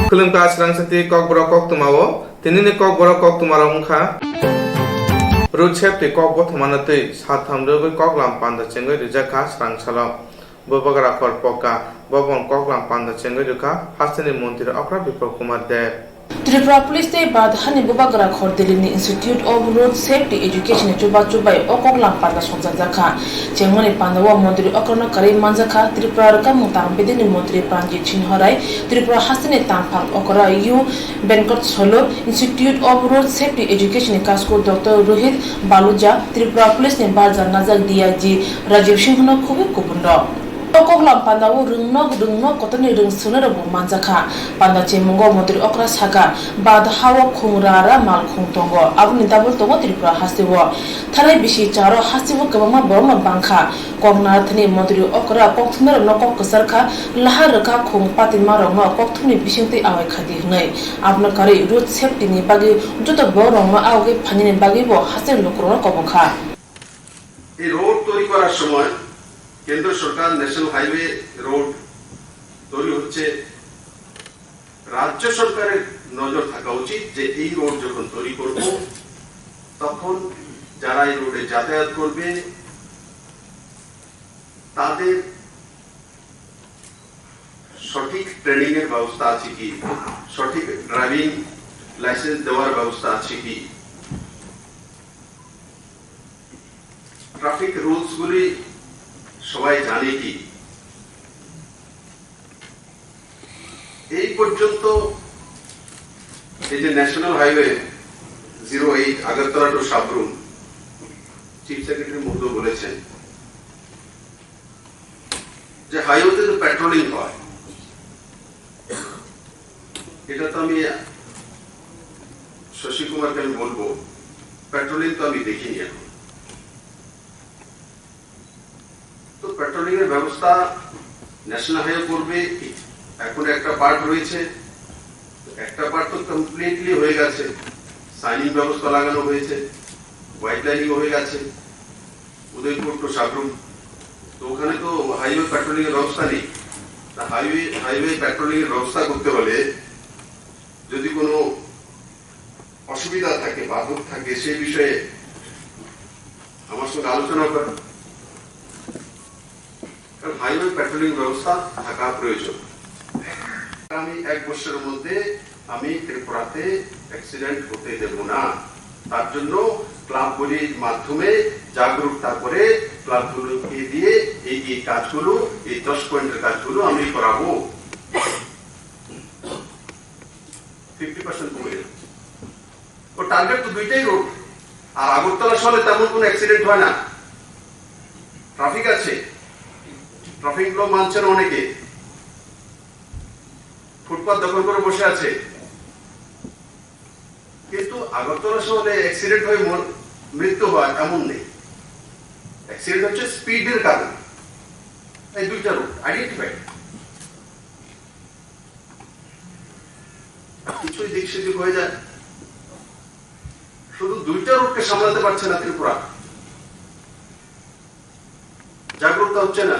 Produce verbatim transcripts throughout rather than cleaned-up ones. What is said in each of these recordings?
Khulumkha Srangsati Kokborok koktwmao. Tinini Kokborok koktwmarok wngkha: Road safety kok bothomano twi satham rwgwi koklam panda chengwi rijak kha Srangsalo. Bubagra khor Poka Bhaban koklam panda chengwi rwkha hasteni montri okra Biplab Kumar Deb. Tripura Police tei Bharat hani bubagra khor Delhi ni Institute of Road Safety Education ni chuba chubai o koklam panda songchakjak kha. Chengmani panda o montri okrano karwi manjak kha Tripura rwkhamung tang bedeni montri Pranjit Singh Rai, Tripura hasteni tangphang okra U Venkat Solo, Institute of Road Safety Education ni kasko Doctor Rohit Baluja, Tripura Police ni barja najak D I G Rajiv Singh no khubui kubun rok. O koklam panda o rwngno rwngno kotorni rwng swrwngnairokbo manjakha. Panda chemungo montri okra sakha, Bharat hao khung ra ra mal khung tongo, aboni double tongo Tripura hasteo. Thanai bisi charo hasteo kwbangma borokno bangkha. Kok narathani montri okra kokthumnairokno kok kwcharkha, lahar rwkha khung patimarokno kokthumni bisingtwi awai khadi hwnwi. Abono karwi road safety ni bagwi joto borokrokno awagwi phainani bagwibo hasteni lukurokno kobokha. এই রোড তৈরি করার সময় কেন্দ্র সরকার national highway road তৈরি হচ্ছে, রাজ্য সরকারের নজর থাকা উচিত যে এই রোড যখন তৈরি করব, তখন যারা এই রোডে যাতায়াত করবে তাদের সঠিক ট্রেনিং এর ব্যবস্থা আছে কি, সঠিক ড্রাইভিং লাইসেন্স দেওয়ার ব্যবস্থা আছে কি, ট্রাফিক রুলস গুলি সবাই জানে কি। এই পর্যন্ত এই যে national highway zero eight Agartala to Sabroom, chief secretary মহোদয় বলেছেন যে হাইওয়েতে তো পেট্রোলিং হয়, এটা তো আমি শশী কুমারকে আমি বলবো, পেট্রোলিং তো আমি দেখিনি এখন। তো পেট্রোলিং এর ব্যবস্থা ন্যাশনাল হাইওয়ে করবে, এখন একটা পার্ট রয়েছে, একটা পার্ট তো কমপ্লিটলি হয়ে গেছে, সাইনিং ব্যবস্থা লাগানো হয়েছে, হোয়াইট লাইনিং হয়ে গেছে, উদয়পুর টু সাবরুম। তো ওখানে তো হাইওয়ে পেট্রোলিং এর ব্যবস্থা নেই। তা হাইওয়ে, হাইওয়ে পেট্রোলিং এর ব্যবস্থা করতে হলে যদি কোনো অসুবিধা থাকে, বাধক থাকে, সেই বিষয়ে আমার সঙ্গে আলোচনা করেন। কারণ হাইওয়ে পেট্রোলিং ব্যবস্থা থাকা প্রয়োজন। আগামী এক বছরের মধ্যে আমি ত্রিপুরাতে অ্যাক্সিডেন্ট হতে দেব না। তার জন্য ক্লাবগুলির মাধ্যমে জাগরুকতা করে ক্লাবগুলোকে দিয়ে এই, এই কাজগুলো, এই দশ পয়েন্টের কাজগুলো আমি করাবো। ফিফটি পার্সেন্ট কমে যাচ্ছে। ও টার্গেট তো দুইটাই রোড, আর আগরতলা শহরে তেমন কোনো অ্যাক্সিডেন্ট হয় না, ট্রাফিক আছে, ট্রাফিক ল মানছে না অনেকে, ফুটপাত দখল করে বসে আছে। কিন্তু আগরতলা শহরে অ্যাক্সিডেন্ট হয়ে মর-, মৃত্যু হয় এমন নেই। অ্যাক্সিডেন্ট হচ্ছে স্পিডের কারণে। এই দুইটা রোড আইডেন্টিফাইড। কিছুই দিক সেদিক হয়ে যায়। শুধু দুইটা রোডকে সামলাতে পারছে না ত্রিপুরা, জাগ্রত হচ্ছে না।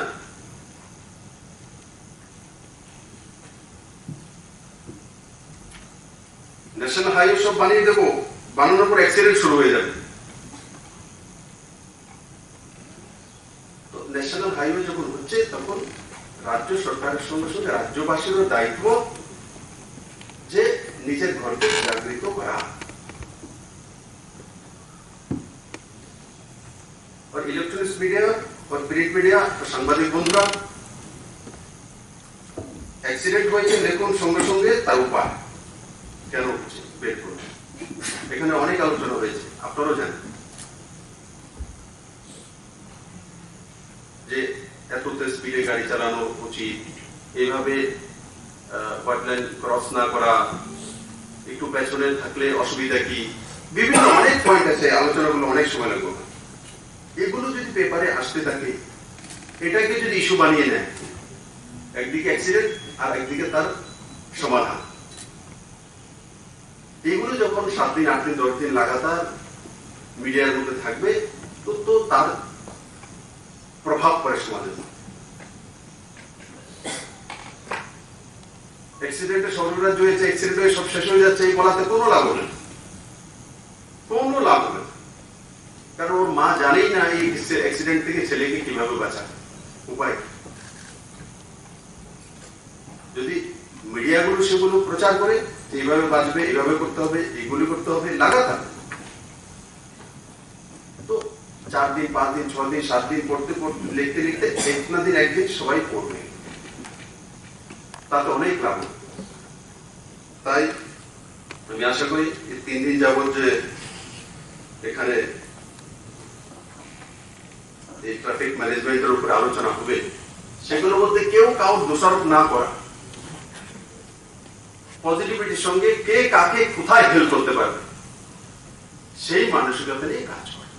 ন্যাশনাল হাইওয়ে সব বানিয়ে দেবো, বানানোর পর অ্যাক্সিডেন্ট শুরু হয়ে যাবে। তো ন্যাশনাল হাইওয়ে যখন হচ্ছে, তখন রাজ্য সরকারের সঙ্গে সঙ্গে রাজ্যবাসীরও দায়িত্ব যে নিজের ঘরকে জাগরিত করা। আর ইলেকট্রনিক্স মিডিয়া, আর প্রিন্ট মিডিয়া, আর সাংবাদিক বন্ধুরা, অ্যাক্সিডেন্ট হয়েছে, দেখুন সঙ্গে সঙ্গে তার উপায় কেন হচ্ছে, বের করুন। এখানে অনেক আলোচনা হয়েছে, আপনারাও জানেন। যে এত স্পিডে গাড়ি চালানো উচিত, এইভাবে, আহ, হোয়াইট লাইন ক্রস না করা, একটু পেছনে থাকলে অসুবিধা কি, বিভিন্ন অনেক পয়েন্ট আছে, আলোচনাগুলো অনেক সময় লাগবে। এগুলো যদি পেপারে আসতে থাকে, এটাকে যদি ইস্যু বানিয়ে নেয়, একদিকে অ্যাক্সিডেন্ট আর একদিকে তার সমাধান, এগুলো যখন সাত দিন, আট দিন, দশ দিন লাগাতার মিডিয়ার মধ্যে থাকবে, তো, তো তার প্রভাব পড়ে সমাজের মধ্যে। অ্যাক্সিডেন্টে স্বর্গরাজ্য হয়েছে, অ্যাক্সিডেন্ট হয়ে সব শেষ হয়ে যাচ্ছে, এই বলাতে কোনো লাভ হবে না, কোনো লাভ হবে না। কারণ ওর মা জানেই না এই অ্যাক্সিডেন্ট থেকে ছেলেকে কিভাবে বাঁচাবে, উপায় কি? যদি মিডিয়াগুলো সেগুলো প্রচার করে যে এইভাবে বাঁচবে, এইভাবে করতে হবে, এইগুলি করতে হবে, লাগাতার, তো চার দিন, পাঁচ দিন, ছয় দিন, সাত দিন পড়তে পড়তে, লিখতে লিখতে এক না দিন একদিন সবাই পড়বে, তাতে অনেক লাভ হবে। তাই আমি আশা করি এই তিন দিন যাবত যে এখানে এই ট্রাফিক ম্যানেজমেন্টের উপরে আলোচনা হবে, সেগুলোর মধ্যে কেউ কাউর দোষারোপ না করা, পজিটিভিটির সঙ্গে কে কাকে কোথায় হেল্প করতে পারবে, সেই মানসিকতা নিয়ে কাজ করা।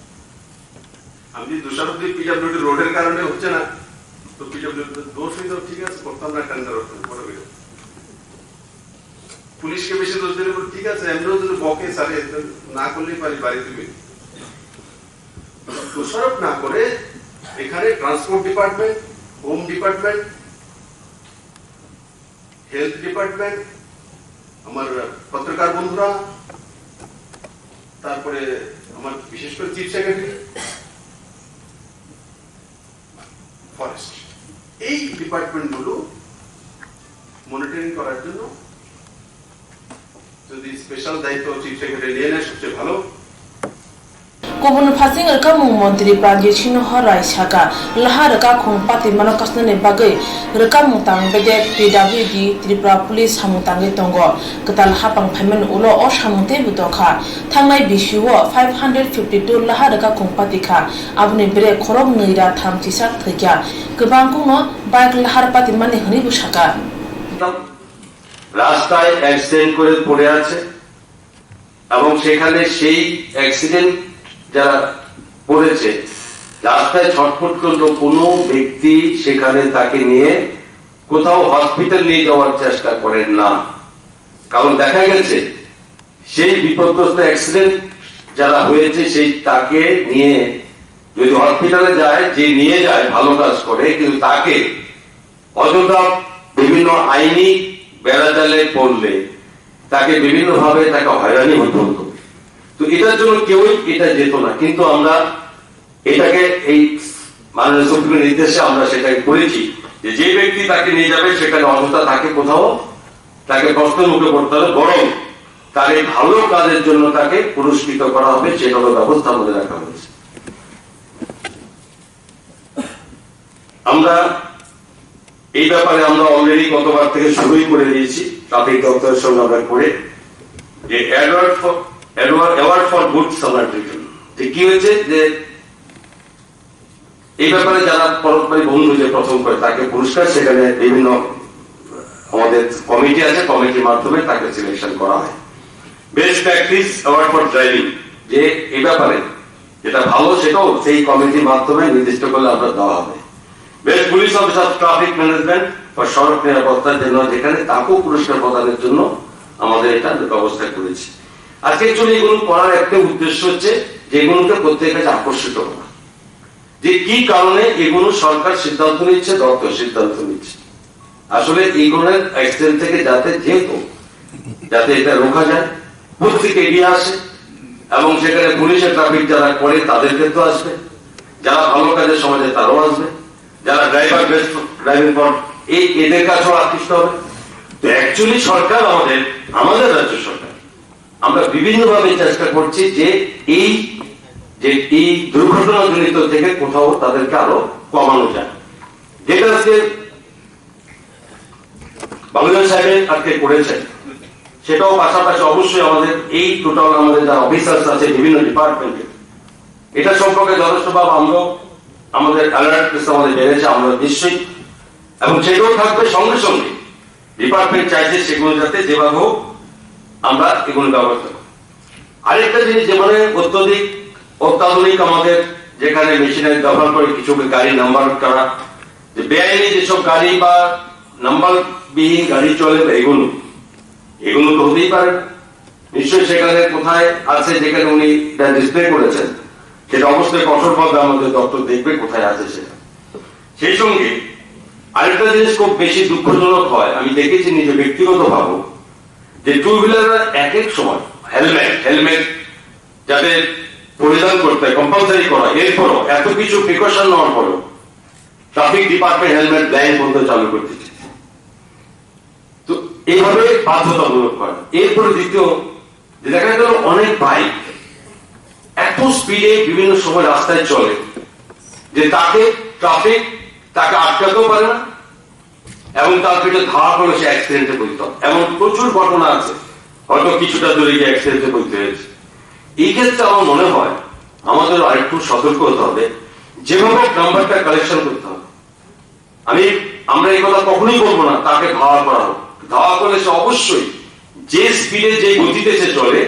আমি যদি দোষারোপ দিই পিডাব্লিউডি রোডের কারণে হচ্ছে না, তো পিডাব্লিউডি দোষ হইলেও ঠিক আছে, করতাম না টেন্ডার, পরে হইল। পুলিশকে বেশি দোষ দিলে বলে, ঠিক আছে, এমনিও যদি বকে স্যারে, তো না করলেই পারি, বাড়ি দিবে। দোষারোপ না করে এখানে transport department, home department, health department, আমার পত্রকার বন্ধুরা, তারপরে আমার বিশেষ করে চিফ সেক্রেটারি, ফরেস্ট, এই ডিপার্টমেন্টগুলো মনিটরিং করার জন্য যদি স্পেশাল দায়িত্ব চিফ সেক্রেটারি নিয়ে নেয় সবচেয়ে ভালো। Kubun phasing rwkangmung montri Pranjit Singh Rai saka, laha rwkakhung patimano kasnani bagwi rwkangmung tang bedek P W D Tripura Police samung tangwi tongo. Kwtal hapang phaimani ulo o samung teibo tongkha. Thangnai bisio five hundred fifty two laha rwkakhung patikha, aboni bere khorok nwi ra tham chisak thwikha. Kwbangkukno bike lahar patimani hwnwibo saka. রাস্তায় অ্যাক্সিডেন্ট করে পড়ে আছে এবং সেখানে সেই অ্যাক্সিডেন্ট যারা করেছে, রাস্তায় ছটফট করলেও কোনো ব্যক্তি সেখানে তাকে নিয়ে কোথাও হসপিটাল নিয়ে যাওয়ার চেষ্টা করেন না। কারণ দেখা গেছে সেই বিপদগ্রস্ত অ্যাক্সিডেন্ট যারা হয়েছে, সেই তাকে নিয়ে যদি হসপিটালে যায়, যে নিয়ে যায় ভালো কাজ করে, কিন্তু তাকে অযথা বিভিন্ন আইনি বেড়াজালে পড়লে তাকে বিভিন্নভাবে তাকে হয়রানি হতে হতো। তো এটার জন্য কেউই এটা যেত না, কিন্তু আমরা এটাকে এই মাননীয় সুপ্রিম নির্দেশে আমরা সেটাই করেছি যে, যে ব্যক্তি তাকে নিয়ে যাবে সেখানে অযথা তাকে কোথাও তাকে প্রশ্ন মুখে পড়তে হবে, বরং তার এই ভালো কাজের জন্য তাকে পুরস্কৃত করা হবে, সেটারও ব্যবস্থা আমাদের রাখা হয়েছে। আমরা এই ব্যাপারে আমরা অলরেডি গতবার থেকে শুরুই করে দিয়েছি, ট্রাফিক দপ্তরের সঙ্গে আমরা করে যে award for, award for good Samaritan. যে কি হয়েছে যে এই ব্যাপারে যারা পরোপকারী বন্ধু যে প্রথম করে তাকে পুরস্কার, সেখানে বিভিন্ন আমাদের কমিটি আছে, কমিটির মাধ্যমে তাকে সিলেকশন করা হয়। Best practice award for driving, যে এই ব্যাপারে যেটা ভালো সেটাও সেই কমিটির মাধ্যমে নির্দিষ্ট করলে আমরা দেওয়া হবে। Best police officer traffic management বা সড়ক নিরাপত্তার জন্য যেখানে তাকেও পুরস্কার প্রদানের জন্য আমাদের এটা ব্যবস্থা করেছি। আজকে অ্যাকচুয়ালি এগুলো করার একটা উদ্দেশ্য হচ্ছে যে এগুলোকে প্রত্যেকের কাছে আকর্ষিত করা, যে কি কারণে এগুলো সরকার সিদ্ধান্ত নিচ্ছে, দপ্তর সিদ্ধান্ত নিচ্ছে। আসলে এই ধরনের অ্যাক্সিডেন্ট থেকে যাতে, যেহেতু যাতে এটা রোখা যায়, প্রত্যেকে এগিয়ে আসে এবং সেখানে পুলিশের ট্রাফিক যারা করে তাদের ক্ষেত্রে আসবে, যারা ভালো কাজের সমাজে তারাও আসবে, যারা ড্রাইভার বেস্ট ড্রাইভিং ফর এই এদের কাছেও আকৃষ্ট হবে। তো অ্যাকচুয়ালি সরকার আমাদের, আমাদের রাজ্য সরকার, আমরা বিভিন্নভাবে চেষ্টা করছি যে এই, যে এই দুর্ঘটনাজনিত থেকে কোথাও তাদেরকে আরো কমানো যায়। যেটা আজকে বাবুলাল সাহেবের আজকে করেছেন, সেটাও পাশাপাশি অবশ্যই আমাদের এই টোটাল আমাদের যারা অফিসার্স আছে বিভিন্ন ডিপার্টমেন্টে, এটা সম্পর্কে যথেষ্টভাবে আমরাও, আমাদের অ্যালার্টনেস আমাদের বেড়েছে, আমরা নিশ্চয়ই, এবং সেটাও থাকবে সঙ্গে সঙ্গে ডিপার্টমেন্ট চাইছে সেগুলো যাতে যেভাবে হোক আমরা এগুলো ব্যবস্থা করি। আরেকটা জিনিস, যেখানে অত্যধিক অত্যাধুনিক আমাদের যেখানে মেশিনারি ব্যবহার করে কিছু গাড়ি নাম্বার করা, যে বেআইনি যেসব গাড়ি বা নাম্বারবিহীন গাড়ি চলে বা এগুলো, এগুলো তো হতেই পারে না। নিশ্চয়ই সেখানে কোথায় আছে, যেখানে উনি এটা ডিসপ্লে করেছেন, সেটা অবশ্যই কঠোরভাবে আমাদের দপ্তর দেখবে কোথায় আছে সেটা। সেই সঙ্গে আরেকটা জিনিস খুব বেশি দুঃখজনক হয়, আমি দেখেছি নিজে ব্যক্তিগতভাবে, যে টু হুইলাররা এক এক সময় হেলমেট হেলমেট যাতে পরিধান করতে কম্পালসারি করা, এরপরও এত কিছু প্রিকশন নেওয়ার পরেও ট্রাফিক ডিপার্টমেন্ট হেলমেট ব্ল্যাঙ্ক বন্ধ চালু করতে চায়। তো এইভাবে বাধ্যতামূলক করা। এরপরে দ্বিতীয় যে দেখা গেল, অনেক বাইক এত স্পিডে বিভিন্ন সময় রাস্তায় চলে যে তাকে ট্রাফিক তাকে আটকাতেও পারে না এবং তার পিঠে ধাওয়া করে সে অ্যাক্সিডেন্টে পতিত হয়। এমন প্রচুর ঘটনা আছে, হয়তো কিছুটা দূরে গিয়ে অ্যাক্সিডেন্টে পতিত হয়েছে। এই ক্ষেত্রে আমার মনে হয় আমাদের আরেকটু সতর্ক হতে হবে, যেভাবে নাম্বারটা কালেকশন করতে হবে। আমি আমরা এই কথা কখনোই বলবো না তাকে ধাওয়া করা হোক। ধাওয়া করলে সে অবশ্যই যে স্পিডে, যে গতিতে সে চলে,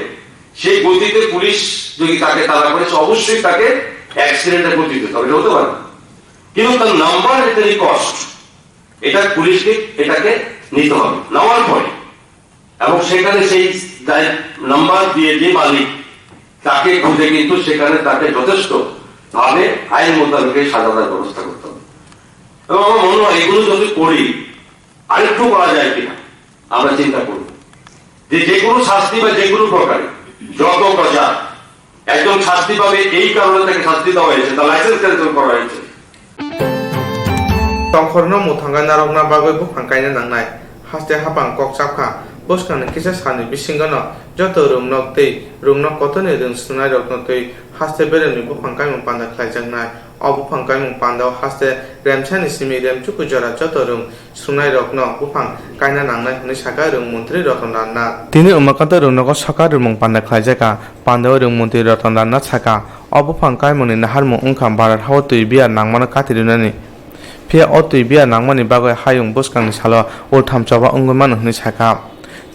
সেই গতিতে পুলিশ যদি তাকে তাড়া করে, সে অবশ্যই তাকে অ্যাক্সিডেন্টে পতিত হতে হবে, এটা হতে পারে। কিন্তু তার নাম্বার, এটা রিকোয়েস্ট, এটা পুলিশকে এটাকে নিতে হবে, নেওয়ার পরে এবং সেখানে সেই দায়-, নাম্বার দিয়ে যে মালিক তাকে খুঁজে কিন্তু সেখানে তাকে যথেষ্ট ভাবে আইন মোতাবেক এই সাজা দেওয়ার ব্যবস্থা করতে হবে। এবং আমার মনে হয় এগুলো যদি করি, আরেকটু করা যায় কিনা আমরা চিন্তা করব, যে যে কোনো শাস্তি বা যে কোনো প্রকারে যত প্রচার একজন শাস্তি পাবে, এই কারণে তাকে শাস্তি দেওয়া হয়েছে, তার লাইসেন্স ক্যান্সেল করা হয়েছে। Tongkhorno mwthangwi narwkna bagwi buphang kaina nangnai. Haste hapang kok chapkha. Bwskangni kisa salni bisingono joto rwngnok tei rwngnok kotorni rwng swrwngnairokno twi haste beremni buphang kaimung panda khlaijaknai. O buphang kaimung pandao haste remsani simi remchuku jora joto rwng swrwngnairokno buphang kaina nangnai hwnwi sakha rwng montri Ratan Lal Nath. Tini Umakanta rwngnogo soka rwmung panda khlaijakha. Pandao rwng montri Ratan Lal Nath sakha, o buphang kaimungni naharmung wngkha Bharat hao twi biyar nangmano kati rwnani. Phiya o twi biyar nangmani bagwi hayung bwskangni salo ultham choba wngwi mano hwnwi sakha.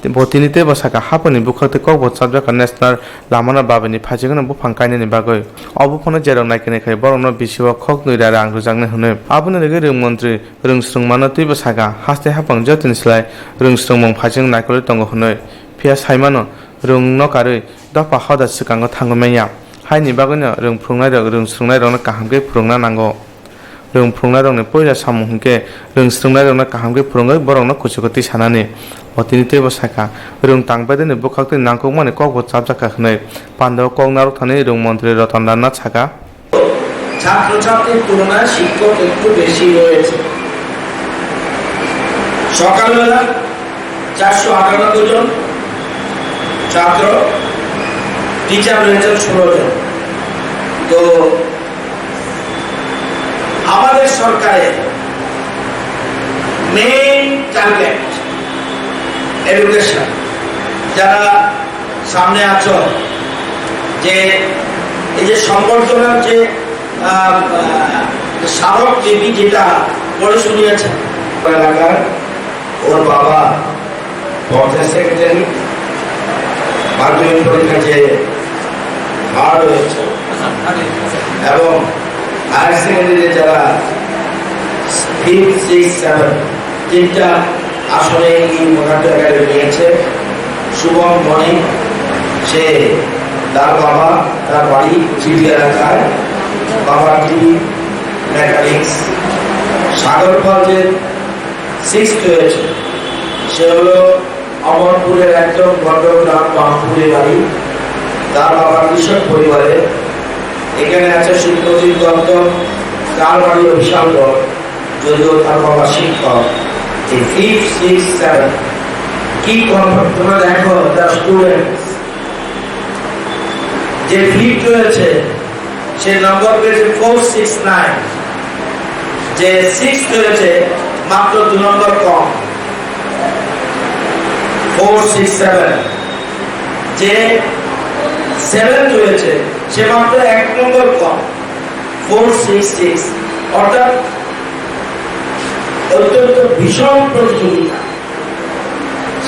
Bo tini teibo sakha, haphangni bwkhak tei kokbo chapjakha national lamano babaini phaichigwno buphang kainani bagwi. O buphangno jerok naikhe naikhe borokno bisio khoknwi ra rang rwjaknai hwnwi. Aboni rwgwi rwng montri rwng swrwngmano twibo sakha, haste haphang jotoni slai rwng swrwngmung phaiching naikolwi tongo hwnwi. Phiya saimano, rwngno karwi dopha hoda swkango thangwi manya. Haini bagwino rwng phwrwngnairok rwng swrwngnairokno kaham khe phwrwngna nango. Rwng phwrwngnairokni puila samung hwnkhe rwng swrwngnairokno kaham khe phwrwngwi borokno kuchugo tisanani. Bo tini teibo sakha, rwng tang bedeni bwkhaktwi nangkukmani kokbo chapjakha hwnwi. Pandao kok narwkthani rwng montri Ratan Lal Nath sakha. ছাত্রছাত্রীর তুলনায় শিক্ষক একটু বেশি রয়েছে। সকালবেলা চারশো আটানব্বই জন ছাত্র, টিচার রয়েছেন ষোলো জন। তো আমাদের সরকারের মেইন টার্গেট এডুকেশন। যারা সামনে আছো, যে এই যে সম্বর্ধনার যে, আহ, আহ, স্মারক লিপি যেটা পড়ে শুনিয়েছেন, এলাকার ওর বাবা পঞ্চায়েত সেক্রেটারি, মাধ্যমিক পরীক্ষা যে ভার রয়েছে এবং হায়ার সেকেন্ডারি যারা ফিফথ, সিক্স, সেভেন, তিনটা আসনে এই মোকাবিলা নিয়েছে শুভম মণি। সে, তার বাবা, তার বাড়ি জিবি এলাকায়, বাবা টিভি মেকানিক্স। সাগর পাল যে সিক্সথ হয়েছে, সে হলো অমরপুরের একদম বড্ড গ্রাম বামপুরে বাড়ি। তার বাবা কৃষক পরিবারে। এখানে আছে সুপ্রদীপ দত্ত, তার বাড়িও বিশালগড়, যদিও তার বাবা শিক্ষক। এই ফিফথ, সিক্স, সেভেন, কি কম-, তোমরা দেখো, the students, যে ফিফথ রয়েছে, সে নম্বর পেয়েছে ফোর সিক্স নাইন। যে সিক্সথ রয়েছে, মাত্র দু নম্বর কম, ফোর সিক্স সেভেন। যে সেভেন্থ রয়েছে, সে মাত্র এক নম্বর কম, ফোর সিক্স সিক্স। অর্থাৎ অত্যন্ত ভীষণ প্রতিযোগিতা।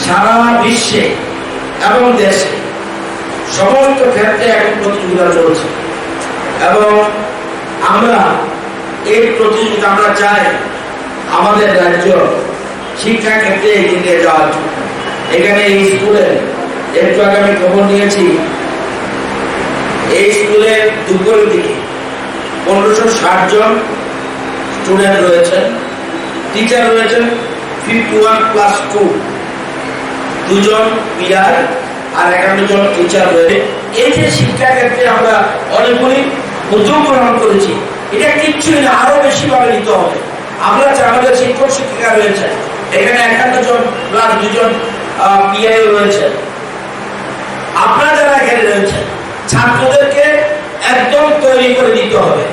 সারা বিশ্বে এবং দেশে সমস্ত ক্ষেত্রে এখন প্রতিযোগিতা চলছে এবং আমরা এই প্রতিযোগিতা, আমরা চাই আমাদের রাজ্য শিক্ষা ক্ষেত্রে এগিয়ে নিয়ে যাওয়ার জন্য। এখানে এই স্কুলে একটু আগে আমি খবর নিয়েছি, এই স্কুলে দুপুরের দিকে পনেরোশো ষাট জন স্টুডেন্ট রয়েছেন। টিচার রয়েছেন ফিফটি ওয়ান প্লাস টু, দুজন পিআই আর একান্ন জন টিচার রয়েছে। এই যে শিক্ষাক্ষেত্রে আমরা অনেকগুলি উদ্যোগ গ্রহণ করেছি, এটা কিচ্ছুই না, আরো বেশি ভাবে নিতে হবে। আমরা যে আমাদের শিক্ষক শিক্ষিকা রয়েছে, এখানে একান্ন জন প্লাস দুজন পিআই রয়েছে। আপনারা যারা এখানে রয়েছেন, ছাত্রদেরকে একদম তৈরি করে দিতে হবে।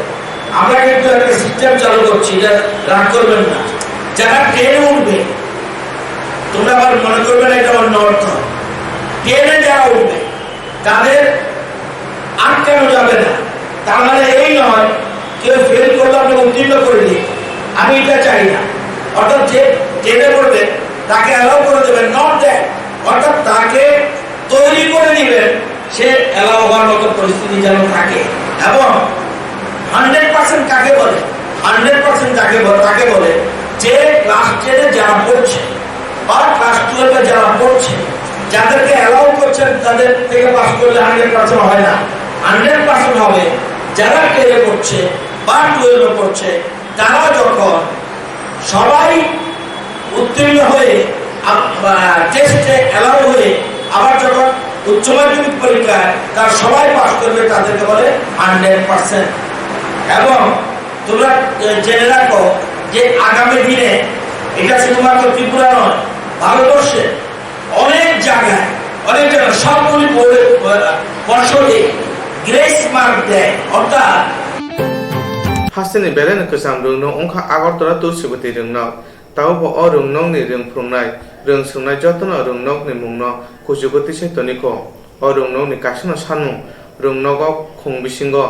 আমরা কিন্তু একটা সিস্টেম চালু করছি, এটা রাগ করবেন না। যারা টেনে উঠবে, তোমরা আবার মনে করবে না এটা অন্য অর্থ। টেনে যারা উঠবে, তাদের আটকানো যাবে না। তার মানে এই নয়, কেউ ফেল করলে আমরা উত্তীর্ণ করে দিই, আমি এটা চাই না। অর্থাৎ যে টেনে পড়বে, তাকে অ্যালাউ করে দেবেন, নট দ্যাট, অর্থাৎ তাকে তৈরি করে দিবেন, সে অ্যালাউ হওয়ার মতো পরিস্থিতি যেন থাকে। এবং হান্ড্রেড পার্সেন্ট কাকে বলে? হান্ড্রেড পার্সেন্ট তাকে বলে, তাকে বলে যে ক্লাস টেনে যারা পড়ছে বা ক্লাস টুয়েলভে যারা পড়ছে, যাদেরকে অ্যালাউ করছেন, তাদের থেকে পাস করলে হান্ড্রেড পার্সেন্ট হয় না। হান্ড্রেড পার্সেন্ট হবে যারা টেনে পড়ছে বা টুয়েলভে পড়ছে, তারা যখন সবাই উত্তীর্ণ হয়ে টেস্টে অ্যালাউ হয়ে আবার যখন উচ্চ মাধ্যমিক পরীক্ষায় তারা সবাই পাস করবে, তাদেরকে বলে হান্ড্রেড পার্সেন্ট। এবং তোমরা, এ, জেনে রাখো যে আগামী দিনে এটা শুধুমাত্র ত্রিপুরা নয়, ভারতবর্ষে অনেক জায়গায়, অনেক জায়গায় সবগুলি বোর্ডে, আহ, পর্ষদে গ্রেস মার্ক দেয়, অর্থাৎ Hasteni belai no kwcham rwngno wngkha Agartala Tulsibati rwngnok. Tabukbo o rwngnokni rwng phwrwngnai, rwng swngnai jotono rwngnokni mungno kuchugo tisai tonikho. O rwngnokni kaisano sanmung, rwngnogo khung bisingo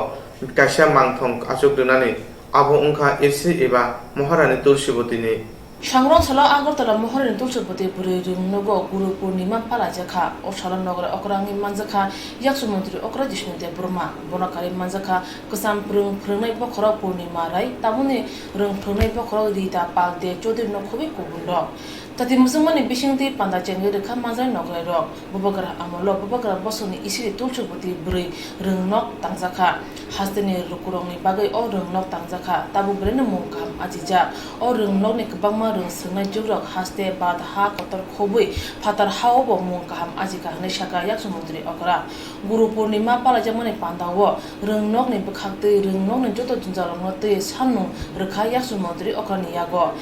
kaisa mangthong achuk rwnani, abo wngkha Irsi eba Maharani Tulsibotini. Sangrong salo Agartala Maharani Tulsiboti bwrwi rwngnogo Guru Purnima palaijak kha. O salo nogor okrangwi manjak kha Yakchu Montri okra Jishnu Debbarma. Bono karwi manjak kha kwcham phrwng phrwngnai bokhorok Purnima Rai, tamoni rwng phrwngnai bokhorok Rita Pal De Choudhury no khobwi kubun rok. Jati muchungmani bisingtwi panda chengwi rwkha manjak nograi rok. Bubagra amolo bubagra bosongni isiri Tulsiboti bwrwi rwngnok tangjakha. Hasteni lukurokni bagwi o rwngnok tangjakha, tabuk belai no mung kaham achijak. O rwngnokni kwbangma rwng swngnai jugrok haste bad ha kotor khobwi phatar hao bo mung kaham achikha hwnwi sakha Yakchu Montri okra. Guru Purnima palaijakmani pandao rwngnokni bwkhaktwi rwngnokni joto jwnjalrokno twi sanmung rwkha Yakchu Montri okrani yago.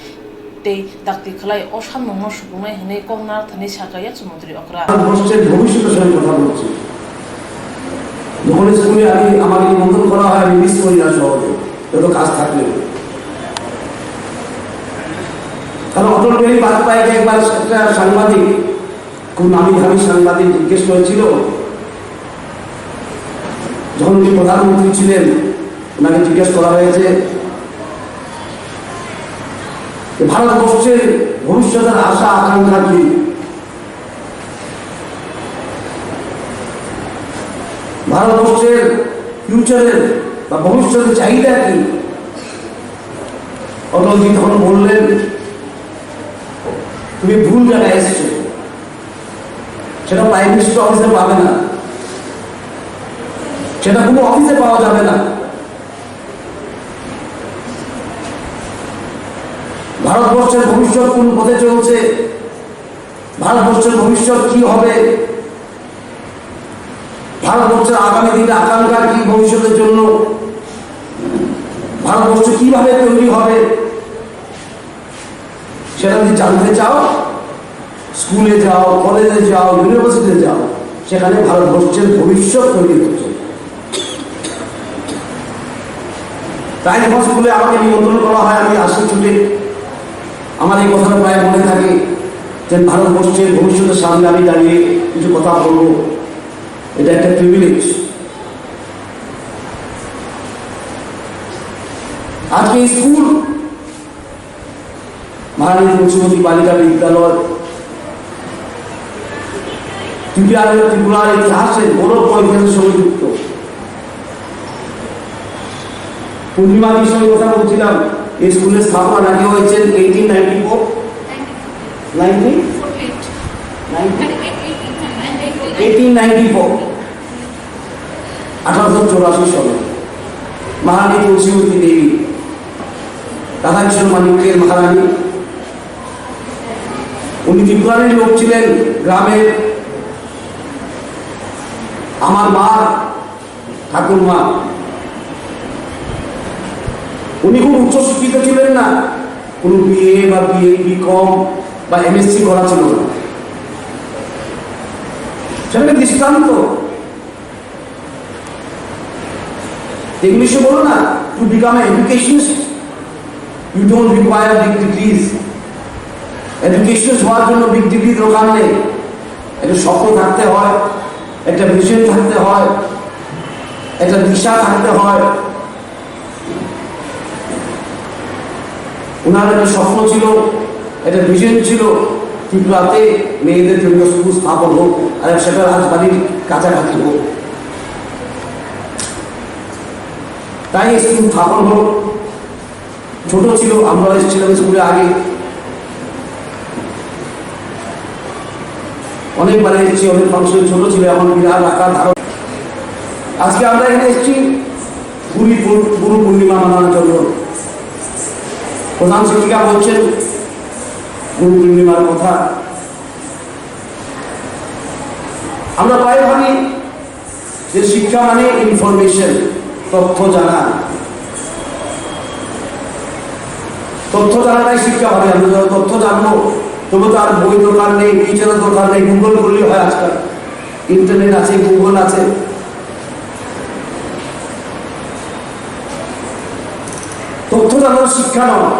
Tei dakti khlai o sanmungno supungnai hwnwi kok narwkthani sakha Yakchu Montri okra. ভারতবর্ষের ভবিষ্যতের সঙ্গে কথা বলছি। যখন স্কুলে আমি, আমাকে নিমন্ত্রণ করা হয়, আমি মিস করি না শহরে, যত কাজ থাকলেও। কারণ অটল বিহারী বাজপেয়ীকে একবার একটা সাংবাদিক, খুব নামী দামি সাংবাদিক জিজ্ঞেস করেছিল, যখন উনি প্রধানমন্ত্রী ছিলেন, ওনাকে জিজ্ঞেস করা হয়েছে যে ভারতবর্ষের ভবিষ্যতের আশা আকাঙ্ক্ষা কি? ভারতবর্ষের ফিউচারের বা ভবিষ্যতের চাহিদা কি? অটলজি তখন বললেন, "তুমি ভুল জায়গায় এসছো, সেটা প্রাইম মিনিস্টার অফিসে পাবে না, সেটা কোনো অফিসে পাওয়া যাবে না।" ভারতবর্ষের ভবিষ্যৎ কোন পথে চলছে, ভারতবর্ষের ভবিষ্যৎ কি হবে, ভারতবর্ষের আগামী দিনের আকাঙ্ক্ষা কি ভবিষ্যতের জন্য, ভারতবর্ষ কিভাবে তৈরি হবে, সেটা যদি জানতে চাও, স্কুলে যাও, কলেজে যাও, ইউনিভার্সিটিতে যাও, সেখানে ভারতবর্ষের ভবিষ্যৎ তৈরি হচ্ছে। তাই যখন স্কুলে আমাকে নিমন্ত্রণ করা হয়, আমি আসি ছুটে। আমার এই কথাটা প্রায় মনে থাকে যে ভারতবর্ষের ভবিষ্যতের সামনে আমি দাঁড়িয়ে কিছু কথা বলবো, এটা একটা প্রিভিলেজ। আজকে স্কুল, মহারানী তুলসীবতী বালিকা বিদ্যালয় ত্রিপুরার, ত্রিপুরার ইতিহাসে গৌরবময় ইতিহাসের সঙ্গে যুক্ত। পূর্ণিমা বিষয়ে কথা বলছিলাম, এই স্কুলের স্থাপনা নাকি হয়েছে eighteen ninety four, nineteen, eighteen ninety four, আঠারোশো চৌরাশি সনে মহারানী তুলসীবতী দেবী, রাধাকৃষ্ণ মানিক্যের মহারানী, উনি ত্রিপুরারই লোক ছিলেন, গ্রামের। আমার মা, ঠাকুরমা, উনি খুব উচ্চশিক্ষিত ছিলেন না, কোনো বিএ বা বিএ, বিকম বা এমএসসি করা ছিল না। সেটা একটা দৃষ্টান্ত। ইংলিশে বলো না, to become an educationist, you don't require big degrees. Educationist হওয়ার জন্য বিগ ডিগ্রি দরকার নেই। একটা স্বপ্ন থাকতে হয়, একটা ভিশন থাকতে হয়, একটা দিশা থাকতে হয়। ওনার একটা স্বপ্ন ছিল, একটা ভিশন ছিল, ত্রিপুরাতে মেয়েদের জন্য স্কুল স্থাপন হোক, আর সেটা রাজবাড়ির কাছাকাছি হোক। তাই স্কুল স্থাপন হোক। ছোট ছিল, আমরা এসেছিলাম স্কুলে আগে, অনেকবার এসেছি, অনেক ফাংশন। ছোট ছিল, এখন বিরাট আকার ধারণ। আজকে আমরা এখানে এসেছি গুরু পূর্ণ-, গুরু পূর্ণিমা মানানোর জন্য। প্রধান শিক্ষিকা বলছেন গুরু পূর্ণিমার কথা। আমরা প্রায় ভাবি যে শিক্ষা মানে ইনফরমেশন, তথ্য জানা। তথ্য জানাটাই শিক্ষা হবে। আমরা যখন তথ্য জানবো, তবু তো আর বই দরকার নেই, টিচারের দরকার নেই, গুগল করলেই হয় আজকাল। ইন্টারনেট আছে, গুগল আছে। তথ্য জানার শিক্ষা নয়,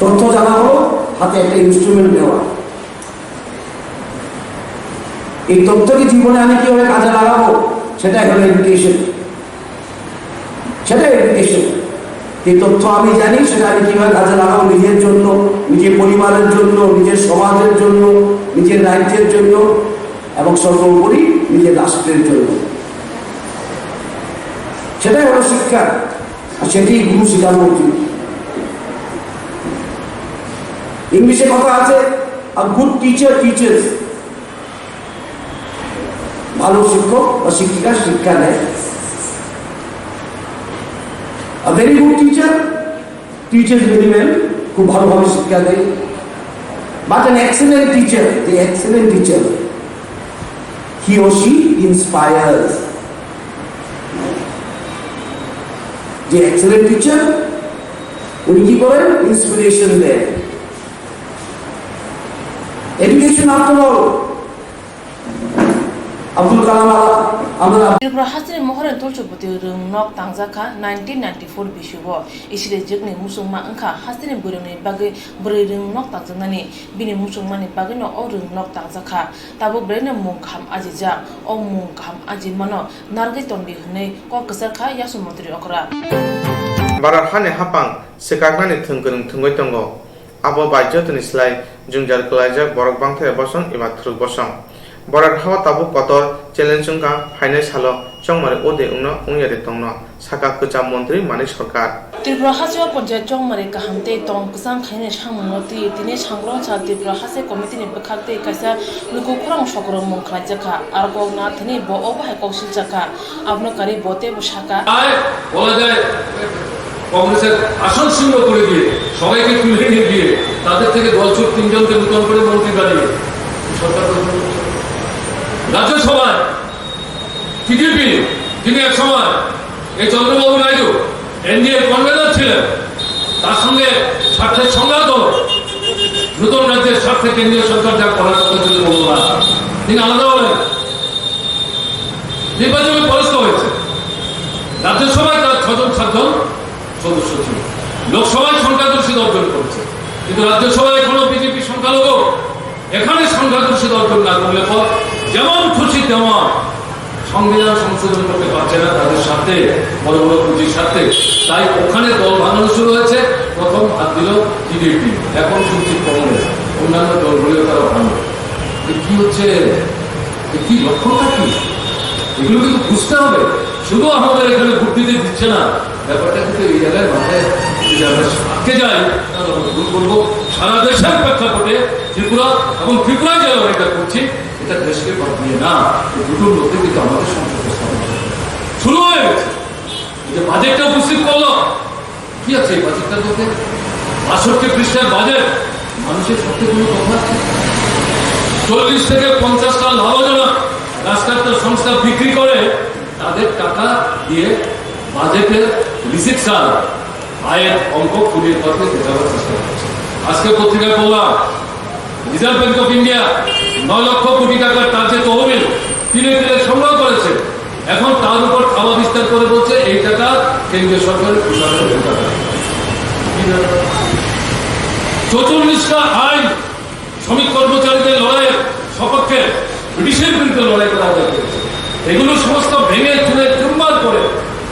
তথ্য জানা হলো হাতে একটা ইনস্ট্রুমেন্ট নেওয়া। এই তথ্যকে জীবনে আমি কিভাবে কাজে লাগাবো, সেটাই হলো এডুকেশন। সেটাই এডুকেশন। এই তথ্য আমি জানি, সেটা আমি কিভাবে কাজে লাগাবো নিজের জন্য, নিজের পরিবারের জন্য, নিজের সমাজের জন্য, নিজের রাজ্যের জন্য এবং সর্বোপরি নিজের রাষ্ট্রের জন্য। সেটাই হলো শিক্ষা, আর সেটি গুরু শিক্ষার মধ্যে। ইংলিশে কথা আছে, "A good teacher teaches।" ভালো শিক্ষক বা শিক্ষিকা শিক্ষা দেয়। A very good teacher teaches very well, খুব ভালোভাবে শিক্ষা দেয়। But an excellent teacher, the excellent teacher, he or she inspires. যে এক্সেলেন্ট টিচার, উনি কি করেন? ইন্সপিরেশন দেন। Education after all. Abdul Kalam আলা-, আমরা Tripura hasteni mohorni tulchuboti rwng nok tangjakha nineteen ninety-four bisubo. Isirejwkni muchungma wngkha hasteni bwrwngni bagwi bwrwi rwng nok tangjaknani. Bini muchungmani bagwino o rwng nok tangjakha. Tabuk bwrwino mung kaham ajijak. O mung kaham ajimano narwgwi tongdi hwnwi kok kwchar kha Yasu Montri okra. Bharat hani hapang swkaknani thwng kwrwng thwngwi tongo. Abo bai jotoni slai jwngjal kwlaijak borok bangthai bosong eba thwrwk bosong. Bharat hao tabuk kotor challenge wngkha, phainai salo chongmari ode wngno wngya de tongno, sakha kwcham montri Manik Sarkar. Tripura hasteo ponchayat chongmari kaham tei tong kwchang khainani samungno twiwi tini sangrong sal Tripura haste committee ni bwkhak tei kaisa luku khorang sokoro mung khlaijakha. Aro kok na thani bo obo hai kok siljakha. Abono karwi bo teibo sakha. তাই বলা যায় কংগ্রেসের আসন শূন্য করে দিয়ে সবাইকে তুলে নিয়ে গিয়ে তাদের থেকে দলছুট তিনজনকে নতুন করে মন্ত্রী বানিয়ে সরকার গঠন করছে। রাজ্যসভায় টিডিপি, যিনি এক সময় এই চন্দ্রবাবু নাইডু এনডিএ কনভেনর ছিলেন, তার সঙ্গে স্বার্থের সংঘাত হলো। নতুন রাজ্যের স্বার্থে কেন্দ্রীয় সরকার যা করার কথা ছিল বলল না, তিনি আলাদা হলেন। নির্বাচনে পরাস্ত হয়েছে। রাজ্যসভায় তার ছজন সাতজন সদস্য ছিল, লোকসভায় সংখ্যাগরিষ্ঠতা অর্জন করেছে, কিন্তু রাজ্যসভায় এখনো বিজেপি সংখ্যালঘু। এখানে সংখ্যাগরিষ্ঠতা অর্জন না করলে পর যেমন খুশি তেমন সংবিধান সংশোধন করতে পারছে না তাদের স্বার্থে, বড় বড় পুঁজির স্বার্থে। তাই ওখানে দল ভাঙানো শুরু হয়েছে। প্রথম হাত দিল টিডিপি, এখন শুনছি কংগ্রেস, অন্যান্য দলগুলিও তারা ভাঙবে। এ কি হচ্ছে? এ কি লক্ষণটা কি? এগুলো কিন্তু বুঝতে হবে। শুধু আমাদের এখানে ভোট দিতে দিচ্ছে না, ব্যাপারটা কিন্তু এই জায়গায় মাথায় যদি আমরা আটকে যাই, তাহলে আমরা ভুল করবো। সারা দেশের প্রেক্ষাপটে ত্রিপুরা এবং ত্রিপুরা যে লড়াইটা করছি, এটা দেশকে বাদ দিয়ে না, এই দুটোর মধ্যে কিন্তু আমাদের সম্পর্ক স্থাপন করতে হবে। শুরু হয়ে গেছে। এই যে বাজেটটা উপস্থিত করলো, কি আছে এই বাজেটটার মধ্যে? বাষট্টি পৃষ্ঠার বাজেট, মানুষের সাথে কোনো কথা আছে? চল্লিশ থেকে পঞ্চাশটা লাভজনক রাজকাত্তার সংস্থা বিক্রি করে তাদের টাকা দিয়ে বাজেটের রিসিট ছাড়া আয়ের অঙ্ক খুঁটিয়ে পাতে দেখাবার চেষ্টা করছে। আজকে পত্রিকায় বললাম, রিজার্ভ ব্যাংক অফ ইন্ডিয়া নয় লক্ষ কোটি টাকার তার যে তহবিল তিলে তিলে সংগ্রহ করেছে, এখন তার উপর থাবা বিস্তার করে বলছে এই টাকা কেন্দ্রীয় সরকারের প্রশাসনের টাকা। চৌচল্লিশটা আইন শ্রমিক কর্মচারীদের লড়াইয়ের সপক্ষে, ব্রিটিশের বিরুদ্ধে লড়াই করা হয়েছে। এগুলো সমস্ত ভেঙে চুরে চুরমার করে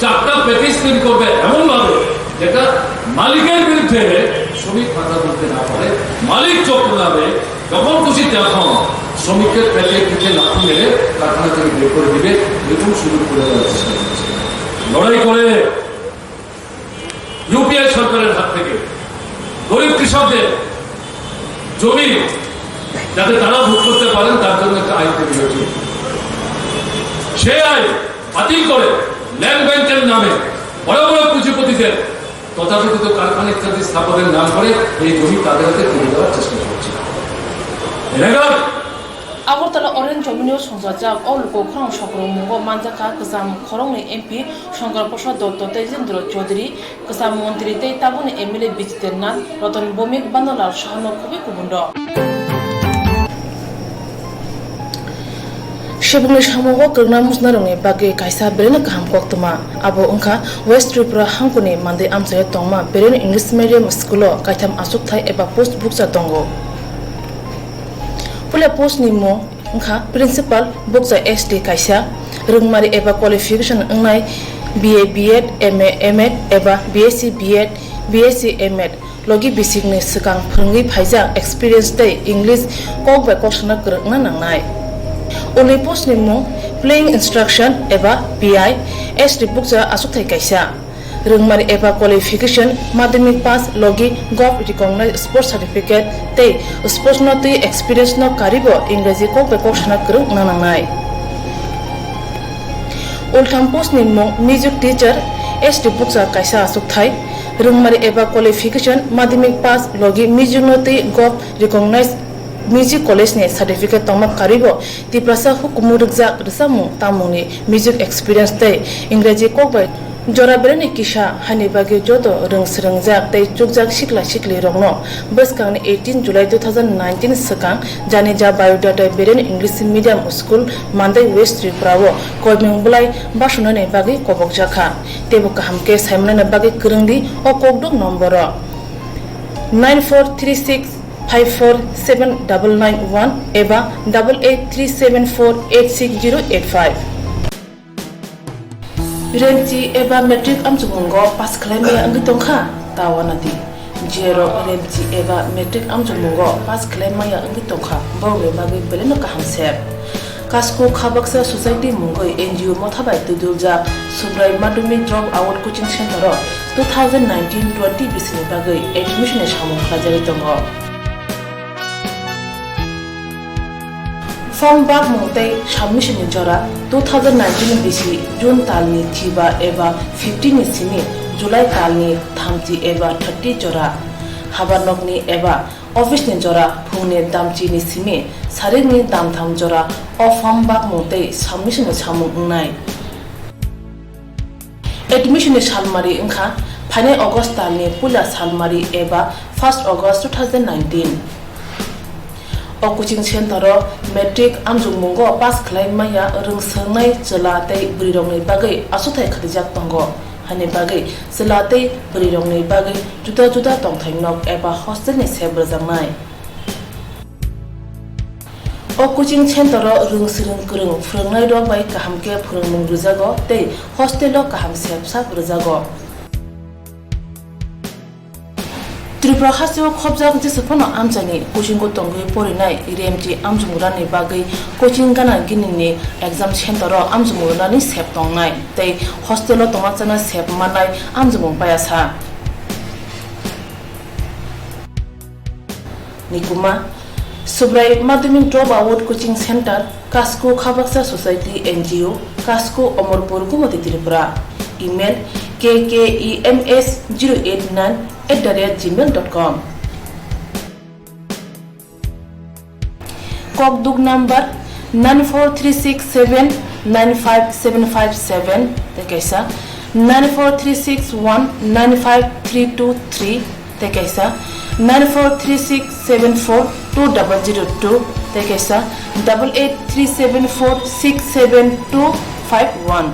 চারটা প্যাকেজ তৈরি করবে এমনভাবে, যেটা মালিকের বিরুদ্ধে শ্রমিক কথা বলতে না পারে, মালিক চক্র নামে যখন খুশি তখন শ্রমিকের পেটে পিঠে লাথি মেরে কারখানা থেকে বের করে দিবে, এরকম সুযোগ করে দেওয়ার চেষ্টা করছে। লড়াই করে ইউপিএ সরকারের হাত থেকে গরিব কৃষকদের জমি যাতে তারা ভোগ করতে পারেন, তার জন্য একটা আইন তৈরি হয়েছে। সেই আইন বাতিল করে ল্যান্ড ব্যাংকের নামে বড় বড় পুঁজিপতিদের তথাকথিত কারখানা ইত্যাদি স্থাপনের নাম করে এই জমি তাদের হাতে তুলে দেওয়ার চেষ্টা করছে। রেগার Agartala Orange Jomino songchajak o luku khorang sokrokmungo manjakha kwcham khoroknwi M P Shankar Prasad Dotto tei Jitendra Chaudhary, kwcham montri tei tabukni M L A Bijitendra Nath, Ratan Bhowmik, Bandolal sohorno khobwi kubunrok. Sebukni samungo kwrwngna muchunarokni bagwi kaisa belai kaham koktwma, abo wngkha West Tripura hangkuni mandwi amchaio tongma Beren English Medium School-o kaitham achukthai eba post bukcha tongo. Puila post ni mung wngkha principal bukcha S T kaisa, rwngmari eba qualification wngnai B A B Ed, M A M Ed eba B S C B Ed, B S C M Ed, logi bisik ni swkang phwrwngwi phaijak experience tei English kok bai kok sana kwrwng wngna nangnai. Ulni post ni mung playing instruction eba P I, S T bukcha achukthai kaisa. Rwngmari eba qualification, madhyamik pass, logi govt recognized sports certificate tei sports no twi experience no karibo Engraji kok bai kok sana kwrwng wngna nangnai. Ultham post ni mung music teacher, S T bukcha kaisa achukthai. Rwngmari eba qualification, madhyamik pass, logi music no twi govt recognized music college ni certificate tongma karibo Tiprasa hukumu rwkjak rwchapmung tamungni music experience tei Engraji kok bai jora berani kisa haini bagwi joto rwng swrwngjak tei chukjak sikla sikli rokno bwskangni eighteen July two thousand nineteen swkang janija biodata Beren English Medium School, Mandai, West Tripura o koimung bwlai basunani bagwi kobokjakha. Teibo kaham khe saimanani bagwi kwrwngdi o kokduk nomboro nine four three six five four seven double nine one eba double eight three seven four eight six zero eight five. Remchi eba matric amchukmungo pass khlai maya wngwi tongkha, ta uanadi. Jerok remchi eba matric amchukmungo pass khlai maya wngwi tongkha, borokni bagwi belaino kaham sep. Kasko Khabaksa Society mungwi N G O motha bai twiduljak Subrai Madhyamik Drop Out Coaching Center o two thousand nineteen twenty bisini bagwi admission ni samung khlaijagwi tongo. Form bakmung tei submission ni jora two thousand nineteen bisi June talni chiba eba fifteen ni simi July talni thamchi eba thirty jora. Habarnokni eba office ni jora phungni damchi ni simi sarikni damtham jora o form bakmung tei submission ni samung wngnai. Admission ni salmari wngkha phainai August talni puila salmari eba first August two thousand nineteen. O coaching center o matric amjokmungo pass khlai maya rwng swngnai chwla tei bwrwirokni bagwi achukthai khatijaktongo, haini bagwi chwla tei bwrwirokni bagwi juda juda tongthai nok eba hostel ni sep rwjaknai. O coaching center o rwng swrwng kwrwng phwrwngnairok bai kaham khe phwrwngmung rwjago tei hostel o kaham sep sak rwjago. Tripura hasteo khobjak jesa phano amchaini coaching o tongwi porinai remchi amjokmungrani bagwi coaching gana ginini exam center o amjokmungrani sep tongnai tei hostel o tongma chana sep mannai amjokmung payasa. Nikuma, Subrai Madhyamik Drop Out Coaching Center, Kasko Khabaksa Society N G O, Kasko, Omorpur, Gumoti, Tripura. Email, K K E M S zero eight nine at the rate gmail dot com. Kokduk number nine four three six seven nine five seven five seven, tei kaisa nine four three six one nine five three two three, tei kaisa nine four three six seven four two double zero two, tei kaisa double eight three seven four six seven two five one.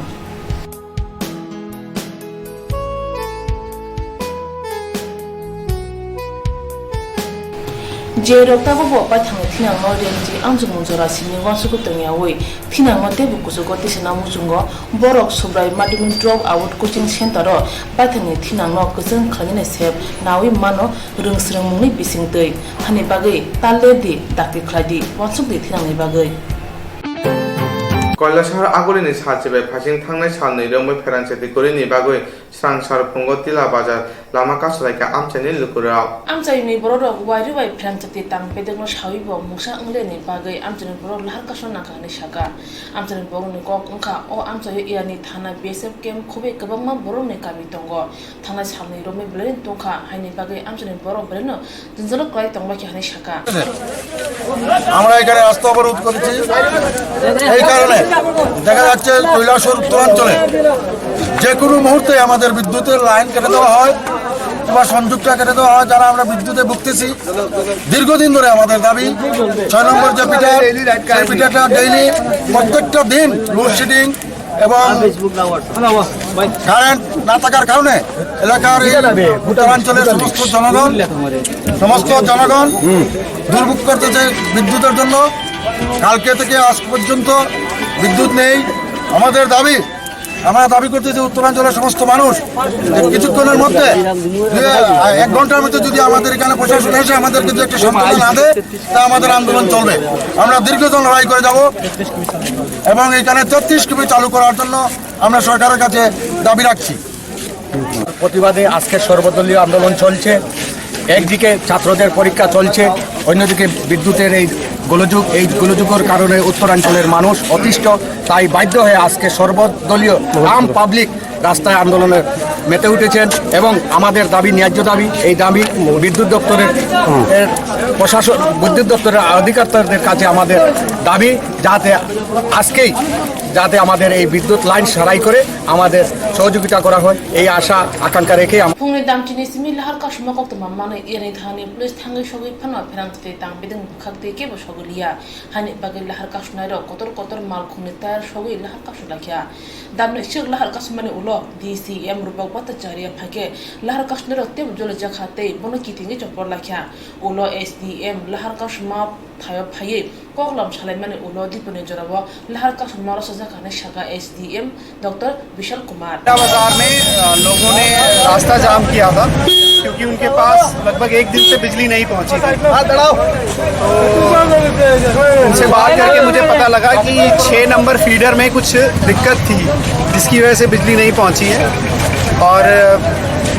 Je rok tabukbo paithakni thinangno rengji amchukmung jora simi uansukwi tongyaui thinangno teibo kuchugo tisana muchungo, borok Subrai Madhyamik Drop Out Coaching Center-o paithakni thinangno kwchwng khlainani sep naui mano rwngsrwngmungni bisingtwi, hani bagwi ta lerdi, dakti khlaidi, uansukdi thinangni bagwi. Kailasahar Agulini salchibai phaising thangnai salnwi romwi pherang chati kwrwini bagwi Srangsar phungo Tila Bazar lama kasulaikha amchaini lukurok. Amchaini bororok uairwi bai pherang chati tang bedekno sawibo mungsa wngleni bagwi amchaini borok lahar kasuna nangkha hwnwi sakha. Amchaini borokni kok wngkha o amchaio Irani thana B S F camp khobwi kwbangma borokni kami tongo. Thangnai salni romwi belaino tongkha, haini bagwi amchaini borok belaino jwngjalo kwlai tongbaikha hwnwi sakha. আমরা এখানে রাস্তা অবরোধ করেছি। এই কারণে দেখা যাচ্ছে কৈলাসহর উত্তরাঞ্চলে যে কোনো মুহূর্তে আমাদের বিদ্যুতের লাইন কেটে দেওয়া হয় বা সংযোগটা কেটে দেওয়া হয়, যারা আমরা বিদ্যুতে ভুগতেছি। দীর্ঘদিন ধরে আমাদের দাবি, ছয় নম্বর যে ফিডার, সেই ফিডারটা ডেইলি প্রত্যেকটা দিন লোডশেডিং এবং কারেন্ট না থাকার কারণে এলাকার এই উত্তরাঞ্চলের সমস্ত জনগণ, সমস্ত জনগণ দুর্ভোগ করতেছে বিদ্যুতের জন্য। কালকে থেকে আজ পর্যন্ত বিদ্যুৎ নেই। আমাদের দাবি, আমরা দাবি করতেছি উত্তরাঞ্চলের সমস্ত মানুষ যে কিছুক্ষণের মধ্যে, এক ঘন্টার মধ্যে যদি আমাদের এখানে প্রশাসন এসে আমাদেরকে যদি একটা সান্ত্বনা না দেয়, তা আমাদের আন্দোলন চলবে। আমরা দীর্ঘ লড়াই করে যাব এবং এখানে তেত্রিশ কেভি চালু করার জন্য আমরা সরকারের কাছে দাবি রাখছি। প্রতিবাদে আজকে সর্বদলীয় আন্দোলন চলছে। একদিকে ছাত্রদের পরীক্ষা চলছে, অন্যদিকে বিদ্যুতের এই গোলযোগ, এই গোলযোগের কারণে উত্তরাঞ্চলের মানুষ অতিষ্ঠ। তাই বাধ্য হয়ে আজকে সর্বদলীয় আম পাবলিক রাস্তায় আন্দোলনে মেতে উঠেছেন এবং আমাদের দাবি, ন্যায্য দাবি, এই দাবি বিদ্যুৎ দপ্তরের, এর, প্রশাসন, বিদ্যুৎ দপ্তরের অধিকর্তাদের কাছে আমাদের দাবি, যাতে আজকেই যাতে আমাদের এই বিদ্যুৎ লাইন সারাই করে আমাদের সহযোগিতা করা হয়, এই আশা আকাঙ্ক্ষা রেখে আমরা Phungni damchini simi lahar kasuma koktwma manwi Irani thani police thangwi sogwi phano pherang tei tang bedeng bwkhak tei kebo sogwi liya. Hani bagwi lahar kasunairok kotor kotor malkhungni tayar sogwi lahar kasulaikha. Damni swk lahar kasumani ulo D C M Rupok Bhattacharya phaikhe lahar kasunairok teibo jolijakha tei bono kitingwi chopor laikha. Ulo S D M lahar kasuma thaio phaiwi koklam salaimani ulo diponi jorao lahar kasuma rwchajak hwnwi sakha S D M Doctor Vishal Kumar. बाजार में, अ, लोगों ने रास्ता जाम किया था क्योंकि उनके पास लगभग एक दिन से बिजली नहीं पहुंची थी। तो उनसे बात करके मुझे पता लगा कि छः नंबर फीडर में कुछ दिक्कत थी, जिसकी वजह से बिजली नहीं पहुंची है और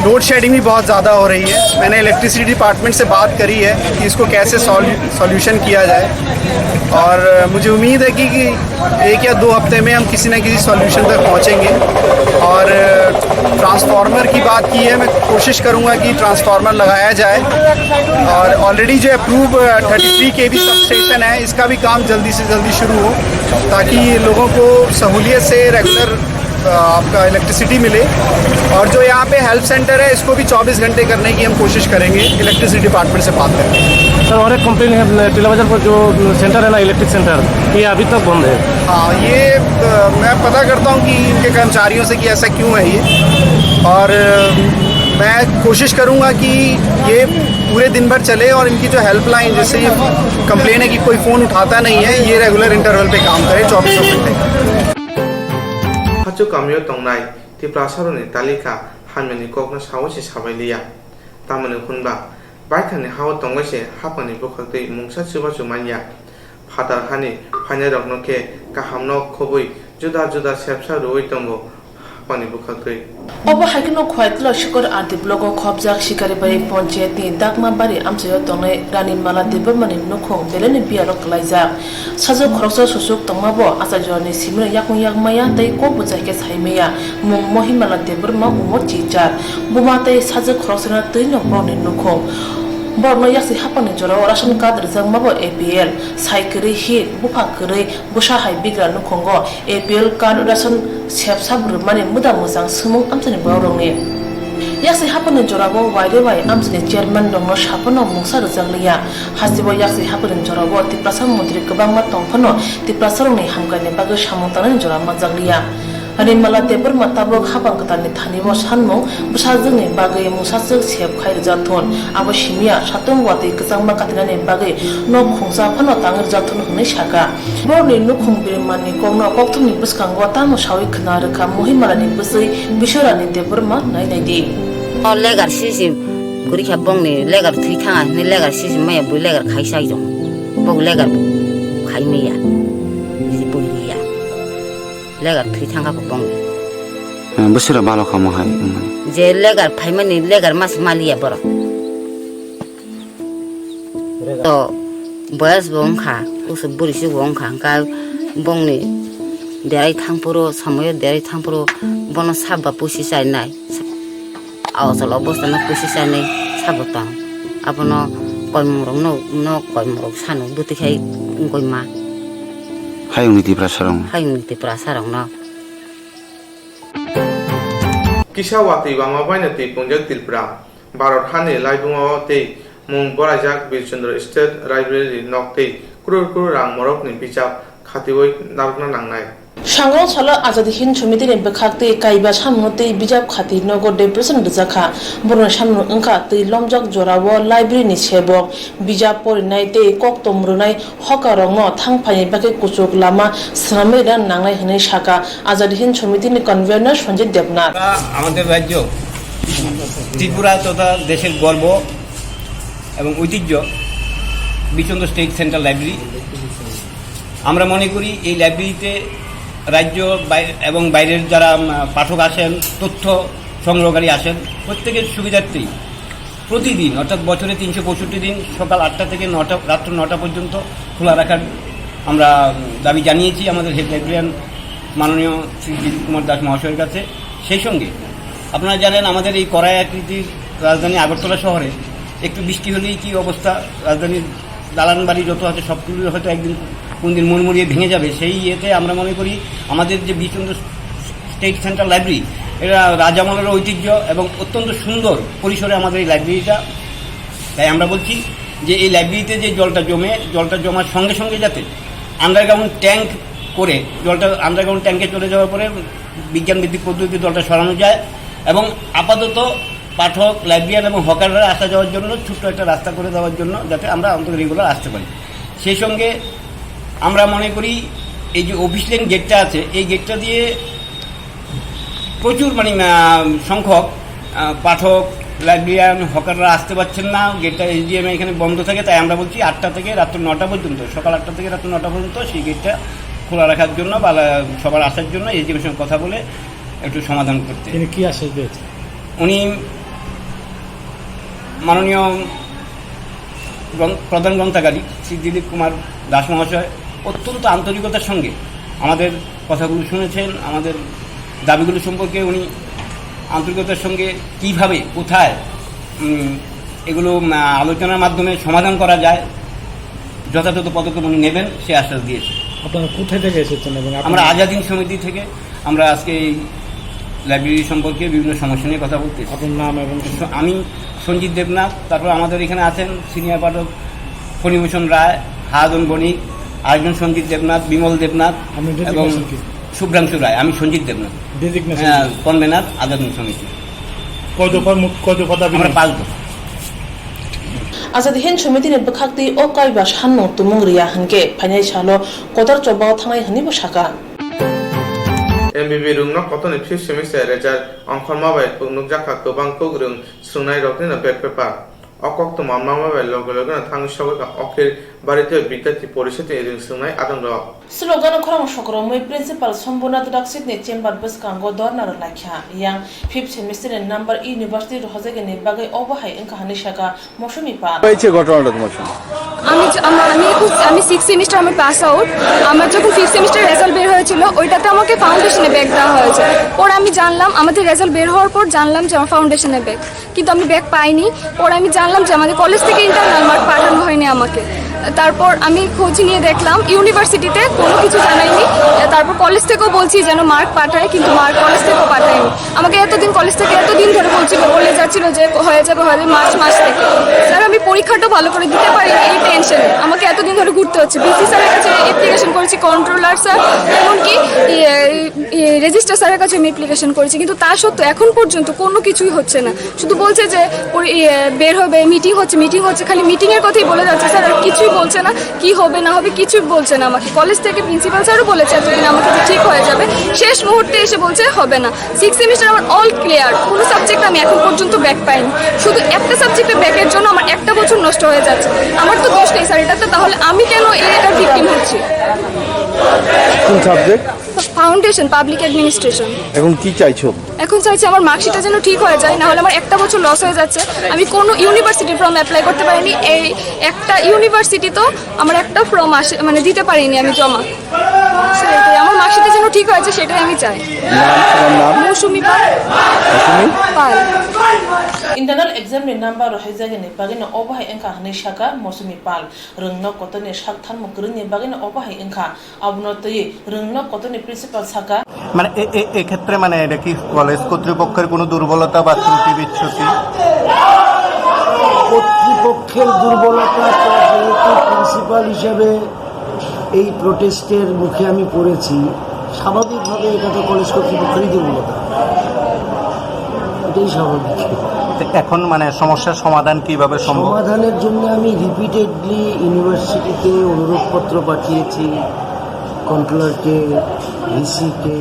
लोड शेडिंग भी बहुत ज़्यादा हो रही है। मैंने इलेक्ट्रिसिटी डिपार्टमेंट से बात करी है कि इसको कैसे सॉल्यू-, सॉल्यूशन किया जाए और मुझे उम्मीद है कि, कि एक या दो हफ्ते में हम किसी ना किसी सॉल्यूशन तक पहुंचेंगे। और ट्रांसफार्मर की बात की है, मैं कोशिश करूंगा कि ट्रांसफार्मर लगाया जाए। और ऑलरेडी जो अप्रूव थर्टी थ्री केवी सबस्टेशन है, इसका भी काम जल्दी से जल्दी शुरू हो, ताकि लोगों को सहूलियत से रेगुलर, अ, आपका इलेक्ट्रिसिटी मिले। और जो यहाँ पे हेल्प सेंटर है, इसको भी चौबीस घंटे करने की हम कोशिश करेंगे, इलेक्ट्रिसिटी डिपार्टमेंट से बात करके। सर, और एक कंप्लेन है, टीला बाजार पर जो सेंटर है ना, इलेक्ट्रिक सेंटर, ये अभी तक बंद है। हाँ, ये, अ, मैं पता करता हूँ कि इनके कर्मचारियों से कि ऐसा क्यों है ये, और, अ, मैं कोशिश करूँगा कि ये पूरे दिन भर चले और इनकी जो हेल्पलाइन, जैसे ये कंप्लेन है कि कोई फ़ोन उठाता नहीं है, ये रेगुलर इंटरवल पे काम करे चौबीसों घंटे। Hachuk kamio tongnai Tiprasarokni talika hamyani kokno sawi se sabai liya. Tamoni hwnba, baithangni ha-o tongbai se haphangni bwkhaktwi mungsa chubachu man ya. Phatar hani phainairokno khe kahamno khobwi juda juda sepsa rwui tongo. Ani bwkhaktwi. Obo hai kheno Khwaitwla Shikor R D block o khopjak Sikaribari ponchayat ni Dakmabari amchaio tongnai Rani Mala Debbarma ni nukhung belai ni biyalo kwlaijak. Sajwk khoroksa susuk tongma bo achai jora ni simi no yakung yak maya tei kok bo chai khe sai maya, mung Mohimala Debbarma, umor chichar. Buma tei sajwk khoroksano twi no borok ni nukhung. Borok no yaksi hapang ni jora o ration card rwjakma bo A P L, sai kwrwi hit, bupha kwrwi, bwsa hai bigra nukhungo A P L card ration sep sap rwmani muda mwchang swmung amchaini borok rokni. Yaksi hapang ni jora o waire wai amchaini chairman rokno saphano mungsa rwjak liya. Hasteo yaksi hapang ni jora o Tiprasa montri kwbangma tong phano Tiprasa rokni hamkrai ni bagwi samung tangnani jora manjak liya. Animala Debbarma tabuk hapang kwtal ni thani o sanmung bwsajwk ni bagwi mungsaswk sep khai rwjak thun. Abo simiya satung watwi kwchangma katinani bagwi nok khungsa phano tangwi rwjak thun hwnwi saka. Borokni nukhung birimanni kokno kokthumni bwskango tamo sawi khna rwkha Mohimalani bwswi Biswarani Debbarma nai nai di. O legar sisi kwrwi kha bongni legar thwi thanga hwnwi legar sisi maya bui legar khai sai jong. Bok legar bo khai maya. Bisi bui riya. Legar thwi thangkha bo bongni. Eh, bwswra balo kha mo hai wngmani. Je legar phaimani legar mas maliya borok. To boyas bo wngkha, kusu buri se bo wngkha, hwnkha bongni derai thangphuru, somoyo derai thangphuru, bono saba pusi chainai. Awjol obostano pusi chainai sabo tong. Abono koimungrokno, no koimungrok sano bwtwi khai wngkoi ma. Hayungni Tiprasarokno. Hayungni Tiprasarokno. Kisa watwi bama baino twi pungjak Tripura. Bharat hani laibungo tei mung boraijak Bir Chandra State Library nok tei crore crore rang morokni bijap khatiwi narwkna nangnai. Sangrong salo Azadi Hind Samiti ni bwkhak tei kaiba samung tei bijap khati nogo depression rwjakha. Borokni samung wngkha twi lomjak jorao library ni sebok, bijap porinai tei kok tom rwnai hokarokno thang phaini bagwi kuchuk lama swnamwi rwna nangnai hwnwi sakha Azadi Hind Samiti ni convener Sanjit Debnath. আমাদের রাজ্য ত্রিপুরা তথা দেশের গর্ব এবং ঐতিহ্য, Birchandra state central library. আমরা মনে করি এই লাইব্রেরিতে রাজ্য বাই-, এবং বাইরের যারা, উম, পাঠক আসেন, তথ্য সংগ্রহকারী আসেন, প্রত্যেকের সুবিধার্থেই প্রতিদিন, অর্থাৎ বছরে তিনশো পঁয়ষট্টি দিন সকাল আটটা থেকে নটা, রাত্র নটা পর্যন্ত খোলা রাখার আমরা, উম, দাবি জানিয়েছি আমাদের হেড লাইব্রেরিয়ান মাননীয় শ্রী দিলীপ কুমার দাস মহাশয়ের কাছে। সেই সঙ্গে আপনারা জানেন, আমাদের এই কড়াই আকৃতির রাজধানী আগরতলা শহরে একটু বৃষ্টি হলেই কী অবস্থা, রাজধানীর দালান বাড়ি যত আছে সবগুলোই হয়তো একদিন কোন দিন মুড়মুড়িয়ে ভেঙে যাবে। সেই ইয়েতে আমরা মনে করি আমাদের যে বীরচন্দ্র স্টেট সেন্ট্রাল লাইব্রেরি, এটা রাজ আমলের ঐতিহ্য এবং অত্যন্ত সুন্দর পরিসরে আমাদের এই লাইব্রেরিটা। তাই আমরা বলছি যে এই লাইব্রেরিতে যে জলটা জমে, জলটা জমার সঙ্গে সঙ্গে যাতে আন্ডারগ্রাউন্ড ট্যাঙ্ক করে, জলটা আন্ডারগ্রাউন্ড ট্যাঙ্কে চলে যাওয়ার পরে বিজ্ঞান ভিত্তিক পদ্ধতিতে জলটা সরানো যায় এবং আপাতত পাঠক, লাইব্রেরিয়ান এবং হকাররা আসা যাওয়ার জন্য ছোট্ট একটা রাস্তা করে দেওয়ার জন্য যাতে আমরা অন্তত রেগুলার আসতে পারি। সেই সঙ্গে আমরা মনে করি এই যে অফিস লেন গেটটা আছে, এই গেটটা দিয়ে প্রচুর মানে, আহ, সংখ্যক, আহ, পাঠক, লাইব্রেরিয়ান, হকাররা আসতে পারছেন না। গেটটা এসডিএম এখানে বন্ধ থাকে, তাই আমরা বলছি আটটা থেকে রাত্র নটা পর্যন্ত, সকাল আটটা থেকে রাত্র নটা পর্যন্ত সেই গেটটা খোলা রাখার জন্য বা লা-, সবার আসার জন্য এসডিএম এর সঙ্গে কথা বলে একটু সমাধান করতে। তিনি কি আশ্বাস দিয়েছেন? উনি মাননীয় গ্রন-, প্রধান গ্রন্থাগারিক শ্রী দিলীপ কুমার দাস মহাশয় অত্যন্ত আন্তরিকতার সঙ্গে আমাদের কথাগুলো শুনেছেন, আমাদের দাবিগুলো সম্পর্কে উনি আন্তরিকতার সঙ্গে কীভাবে, কোথায়, উম, এগুলো, উম, আলোচনার মাধ্যমে সমাধান করা যায়, যথাযথ পদক্ষেপ উনি নেবেন, সে আশ্বাস দিয়েছেন। আপনারা কোথায় থেকে এসেছেন এবং আপনারা আমরা আজাদিন সমিতি থেকে আমরা আজকে এই লাইব্রেরি সম্পর্কে বিভিন্ন সমস্যা নিয়ে কথা বলতেছি। আপনার নাম এবং স-, আমি সঞ্জিত দেবনাথ, তারপর আমাদের এখানে আছেন সিনিয়র পাঠক ফণিভূষণ রায়, হারাধন বণিক, আরেকজন সঞ্জিত দেবনাথ, বিমল দেবনাথ আপনার এবং designation কি? শুভ্রাংশু রায়। আমি সঞ্জিত দেবনাথ। Designation হ্যাঁ, কি? কনভেনার আজাদিন সমিতি। কয় দফার মোট, কয় দফা দাবি আমরা নিয়ে? পাঁচ দফা। Azadi Hind Samiti ni bwkhaktwi o kaiba sanmung tumung riya hwnkhe phainai salo kotor chobao thangnai hwnwi bo sakha. M B B rungno kotorni fifth semester result ongkhorma bai nukjakha kwbang kwrwng swrwngnairoknino back paper. O koktwma mama bai loge logeno thangwi sogwi kha Akhil Bharatiya Vidyarthi Porishad ni rwng swngnai adongrok. Slogan khorang sokromwi Principal Shambhunath Dakshit ni chamber bwskango dhorna rwlaikha. Yang fifth semester ni number university rohorjagani bagwi obo hai wngkha hwnwi sakha Mosumi Pal. হয়েছে ঘটনাটা তোমার সঙ্গে? আমি য-, আমা-, আমি এখন, আমি সিক্স সেমিস্টার আমার পাস আউট। আমার যখন ফিফথ সেমিস্টার রেজাল্ট বের হয়েছিল, ওইটাতে আমাকে ফাউন্ডেশনে ব্যাক দেওয়া হয়েছে। পরে আমি জানলাম, আমাদের রেজাল্ট বের হওয়ার পর জানলাম যে আমার ফাউন্ডেশনে ব্যাক, কিন্তু আমি ব্যাক পাইনি। পরে আমি জানলাম যে আমাদের কলেজ থেকে ইন্টারনাল মার্ক পাঠানো হয়নি আমাকে। তারপর আমি খোঁজ নিয়ে দেখলাম ইউনিভার্সিটিতে কোনো কিছু জানায়নি। তারপর কলেজ থেকেও বলছি যেন মার্ক পাঠায়, কিন্তু মার্ক কলেজ থেকেও পাঠায়নি। আমাকে এতদিন কলেজ থেকে এতদিন ধরে বলছিল, বলে যাচ্ছিল যে হয়ে যাবে, হয়ে যাবে, মার্চ মাস থেকে। স্যার, আমি পরীক্ষাটা ভালো করে দিতে পারিনি এই টেনশনে। আমাকে এতদিন ধরে ঘুরতে হচ্ছে, ভিসি স্যারের কাছে অ্যাপ্লিকেশন করেছি, কন্ট্রোলার স্যার, এমনকি ইয়ে, ইয়ে, রেজিস্ট্রার স্যারের কাছে আমি অ্যাপ্লিকেশন করেছি, কিন্তু তা সত্ত্বেও এখন পর্যন্ত কোনো কিছুই হচ্ছে না। শুধু বলছে যে পরি-, ইয়ে, বের হবে, মিটিং হচ্ছে, মিটিং হচ্ছে, খালি মিটিংয়ের কথাই বলে যাচ্ছে স্যার, আর কিছুই বলছে না। কি হবে না হবে কিছুই বলছে না আমাকে। কলেজ থেকে প্রিন্সিপাল স্যারও বলেছে এতদিন আমাকে যে ঠিক হয়ে যাবে, শেষ মুহূর্তে এসে বলছে হবে না। সিক্স সেমিস্টার আমার অল ক্লিয়ার, কোনো সাবজেক্ট আমি এখন পর্যন্ত ব্যাক পাইনি। শুধু একটা সাবজেক্টে ব্যাকের জন্য আমার একটা বছর নষ্ট হয়ে যাচ্ছে। আমার তো দোষ নেই স্যার, এটা তো তাহলে আমি কেন এটার ভিকটিম হচ্ছি? কোন সাবজেক্ট? Foundation, public administration. এখন কি চাইছো? এখন চাইছি আমার মার্কশিটটা যেন ঠিক হয়ে যায়, না হলে আমার একটা বছর লস হয়ে যাচ্ছে। আমি কোনো ইউনিভার্সিটির ফর্ম অ্যাপ্লাই করতে পারিনি। এই একটা ইউনিভার্সিটি তো আমার একটা ফর্ম আসে, মানে দিতে পারিনি আমি জমা। সেটাই, আমার মার্কশিটটা যেন ঠিক হয়ে যায়, সেটাই আমি চাই। নাম, তোমার নাম? মৌসুমী পাল। মৌসুমী? পাল। Internal exam ni number rohorjagani bagwino obo hai wngkha hwnwi sakha Mosumi Pal. Rwngno kotorni sak tharmung kwrwngni bagwino obo hai wngkha. Abono twiwi rwngno kotorni principal sakha. মানে এ-, এ-, এক্ষেত্রে মানে এটা কি কলেজ কর্তৃপক্ষের কোনো দুর্বলতা বা ত্রুটি বিচ্যুতি? কর্তৃপক্ষের দুর্বলতা, তো যেহেতু প্রিন্সিপাল হিসাবে এই প্রোটেস্টের মুখে আমি পড়েছি, স্বাভাবিকভাবে এটা তো কলেজ কর্তৃপক্ষেরই দুর্বলতা, এটাই স্বাভাবিক। তো এখন মানে সমস্যার সমাধান কিভাবে সম্ভব? সমাধানের জন্য আমি রিপিটেডলি ইউনিভার্সিটিতে অনুরোধপত্র পাঠিয়েছি, কন্ট্রোলারকে, ভিসিকে,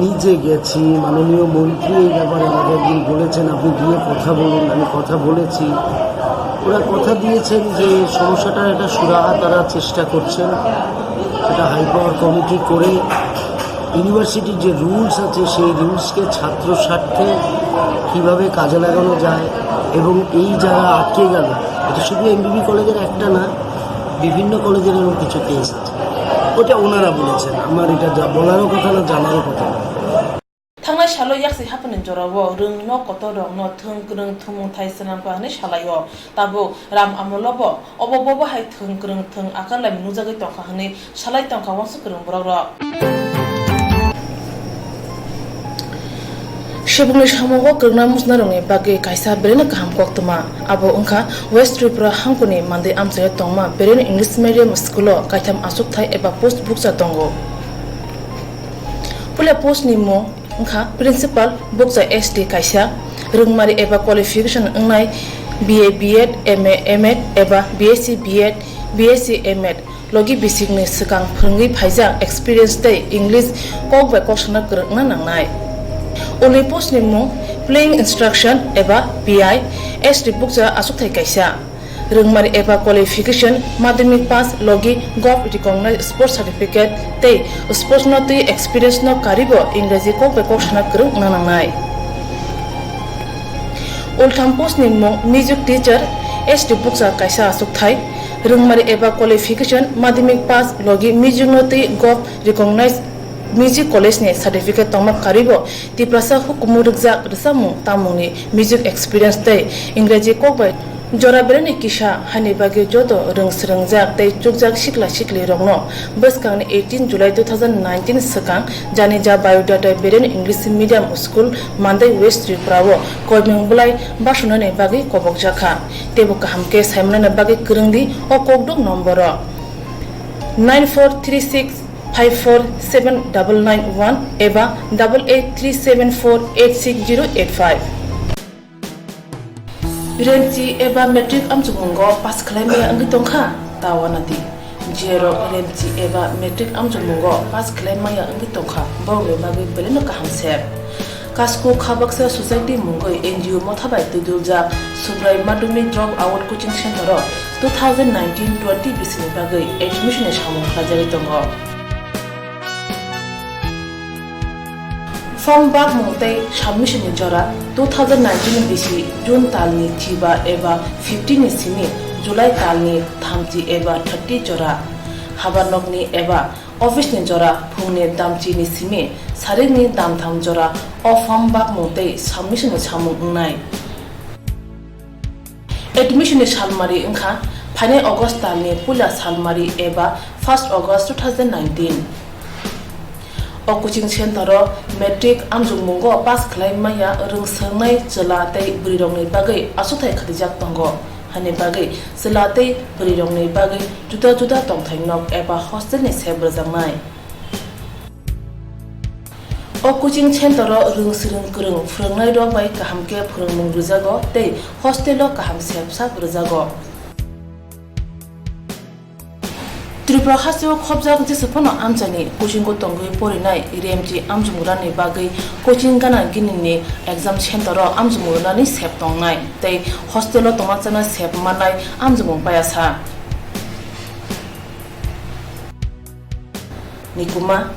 নিজে গেছি। মাননীয় মন্ত্রী এই ব্যাপারে আমাকে একদিন বলেছেন, "আপনি গিয়ে কথা বলুন।" আমি কথা বলেছি। ওরা কথা দিয়েছেন যে সমস্যাটার একটা সুরাহা তারা চেষ্টা করছেন। একটা হাই পাওয়ার কমিটি করে ইউনিভার্সিটির যে রুলস আছে, সেই রুলসকে ছাত্র স্বার্থে কীভাবে কাজে লাগানো যায় এবং এই যারা আটকে গেল, এটা শুধু এমবিবি কলেজের একটা না, বিভিন্ন কলেজের এরকম কিছু কেস আছে। ওটা ওনারা বলেছেন, আমার এটা যা বলারও কথা না, জানারও কথা না। Thangnai salo yaksi haphangni jorao rwngno kotorrokno thwng kwrwng thwngmung thai swnamkha hwnwi salaio. Tabuk Ram amolobo obo bobo hai thwng kwrwng thwng akanlaimung nukjagwi tongkha hwnwi salai tongkha uansuk kwrwng borokrok. Subungni samungo kwrwngna muchunarokni bagwi kaisa belai no kaham koktwma. Abo wngkha West Tripura hangkuni mandwi amchaio tongma Beren English Medium School-o kaitham achukthai eba post bukcha tongo. Puila post ni mung wngkha Principal, bukcha S T kaisa, rwngmari eba qualification wngnai B A B Ed, M A M Ed eba B S C B Ed, B S C M Ed, logi bisikni swkang phwrwngwi phaijak experience tei English kok bai kok sana kwrwngna nangnai. Ulni post ni mung Playing Instruction eba P I, S T bukcha achukthai kaisa. Rwngmari eba qualification, madhyamik pass, logi govt recognized sports certificate tei sports no twi experience no karibo Ingreji kok bai kok sana kwrwng wngna nangnai. Ultham post ni mung music teacher, S T bukcha kaisa achukthai. Rwngmari eba qualification, madhyamik pass, logi music no twi govt recognized music college ni certificate tongma karibo Tiprasa hukumu rwkjak rwchapmung tamungni music experience tei Ingreji kok bai jora beraini kisa haini bagwi joto rwng swrwngjak tei chukjak sikla sikli rokno bwskangni eighteen July two thousand nineteen swkang Janija Biodata Beren English Medium School, Mandai, West Tripura o koimung bwlai basunani bagwi kobokjakha. Teibo kaham khe saimanani bagwi kwrwngdi o kokduk nomboro nine four three six five four seven double nine one eba double eight three seven four eight six zero eight five. Remchi eba matric amchukmungo pass khlai maya wngwi tongkha, ta uanadi. Jerok remchi eba matric amchukmungo pass khlai maya wngwi tongkha, borokni bagwi belaino kaham se. Kasko Khabaksa Society mungwi N G O motha bai twiduljak Subrai Madhyamik Drop Out Coaching Center o two thousand nineteen twenty bisini bagwi admission ni samung khlaijagwi tongo. Form bakmung tei submission ni jora two thousand nineteen bisi June talni chiba eba fifteen ni simi July talni thamchi eba thirty jora. Habar nokni eba office ni jora phungni damchi ni simi sarikni damtham jora o form bakmung tei submission ni samung wngnai. Admission ni salmari wngkha phainai August talni puila salmari eba first August two thousand nineteen. O coaching center o matric amjokmungo pass khlai maya rwng swngnai chwla tei bwrwirokni bagwi achukthai khatijakjak tongo, hani bagwi chwla tei bwrwirokni bagwi juda juda tongthai nok eba hostel ni sep rwjaknai. O coaching center o rwng swrwng kwrwng phwrwngnairok bai kaham khe phwrwngmung rwjago tei hostel o kaham sep sak rwjago. Tripura hasteo khopjak jesa phano amchaini coaching o tongwi porinai remchi amjokmungrani bagwi coaching gana ginini exam center o amjokmungrani sep tongnai tei hostel o tongma chana sep mannai amjokmung payasa. Nikuma,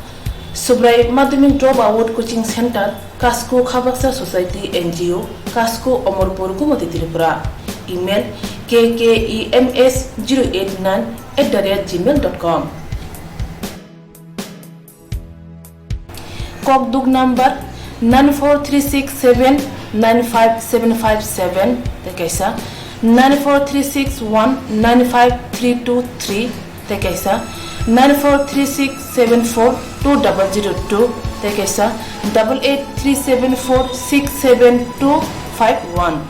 Subrai Madhyamik Drop Out Coaching Center, Kasko Khabaksa Society N G O, Kasko Omorpur Gumoti Tripura. Email, K K E M S zero eight nine at the rate gmail dot com. Kokduk number nine four three six seven nine five seven five seven, tei kaisa nine four three six one nine five three two three, tei kaisa nine four three six seven four two double zero two, tei kaisa double eight three seven four six seven two five one.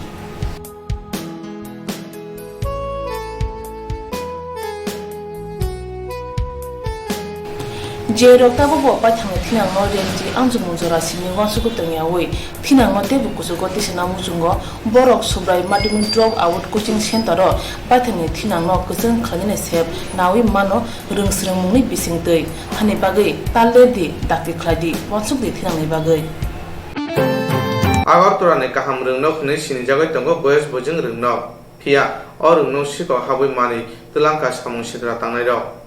Je rok tabukbo paithakni thinangno remchi amjokmung jora simi uansugwi tongyawi thinangno teibo kuchugo tisana muchungo borok Subrai Madhyamik Drop Out Coaching Center o paithakni thinangno kwchwng khlainani sep nawi mano rwng swrwngmungni bisingtwi, hani bagwi tal lerdi, dakti khlaidi, uansukdi thinangni bagwi. Agartala ni kaham rwngnok hwnwi sinijagwi tongo boyes bojwng rwngnok. Phiya o rwngnok sikok habwi manwi twlangkha samung sitra tangnairok.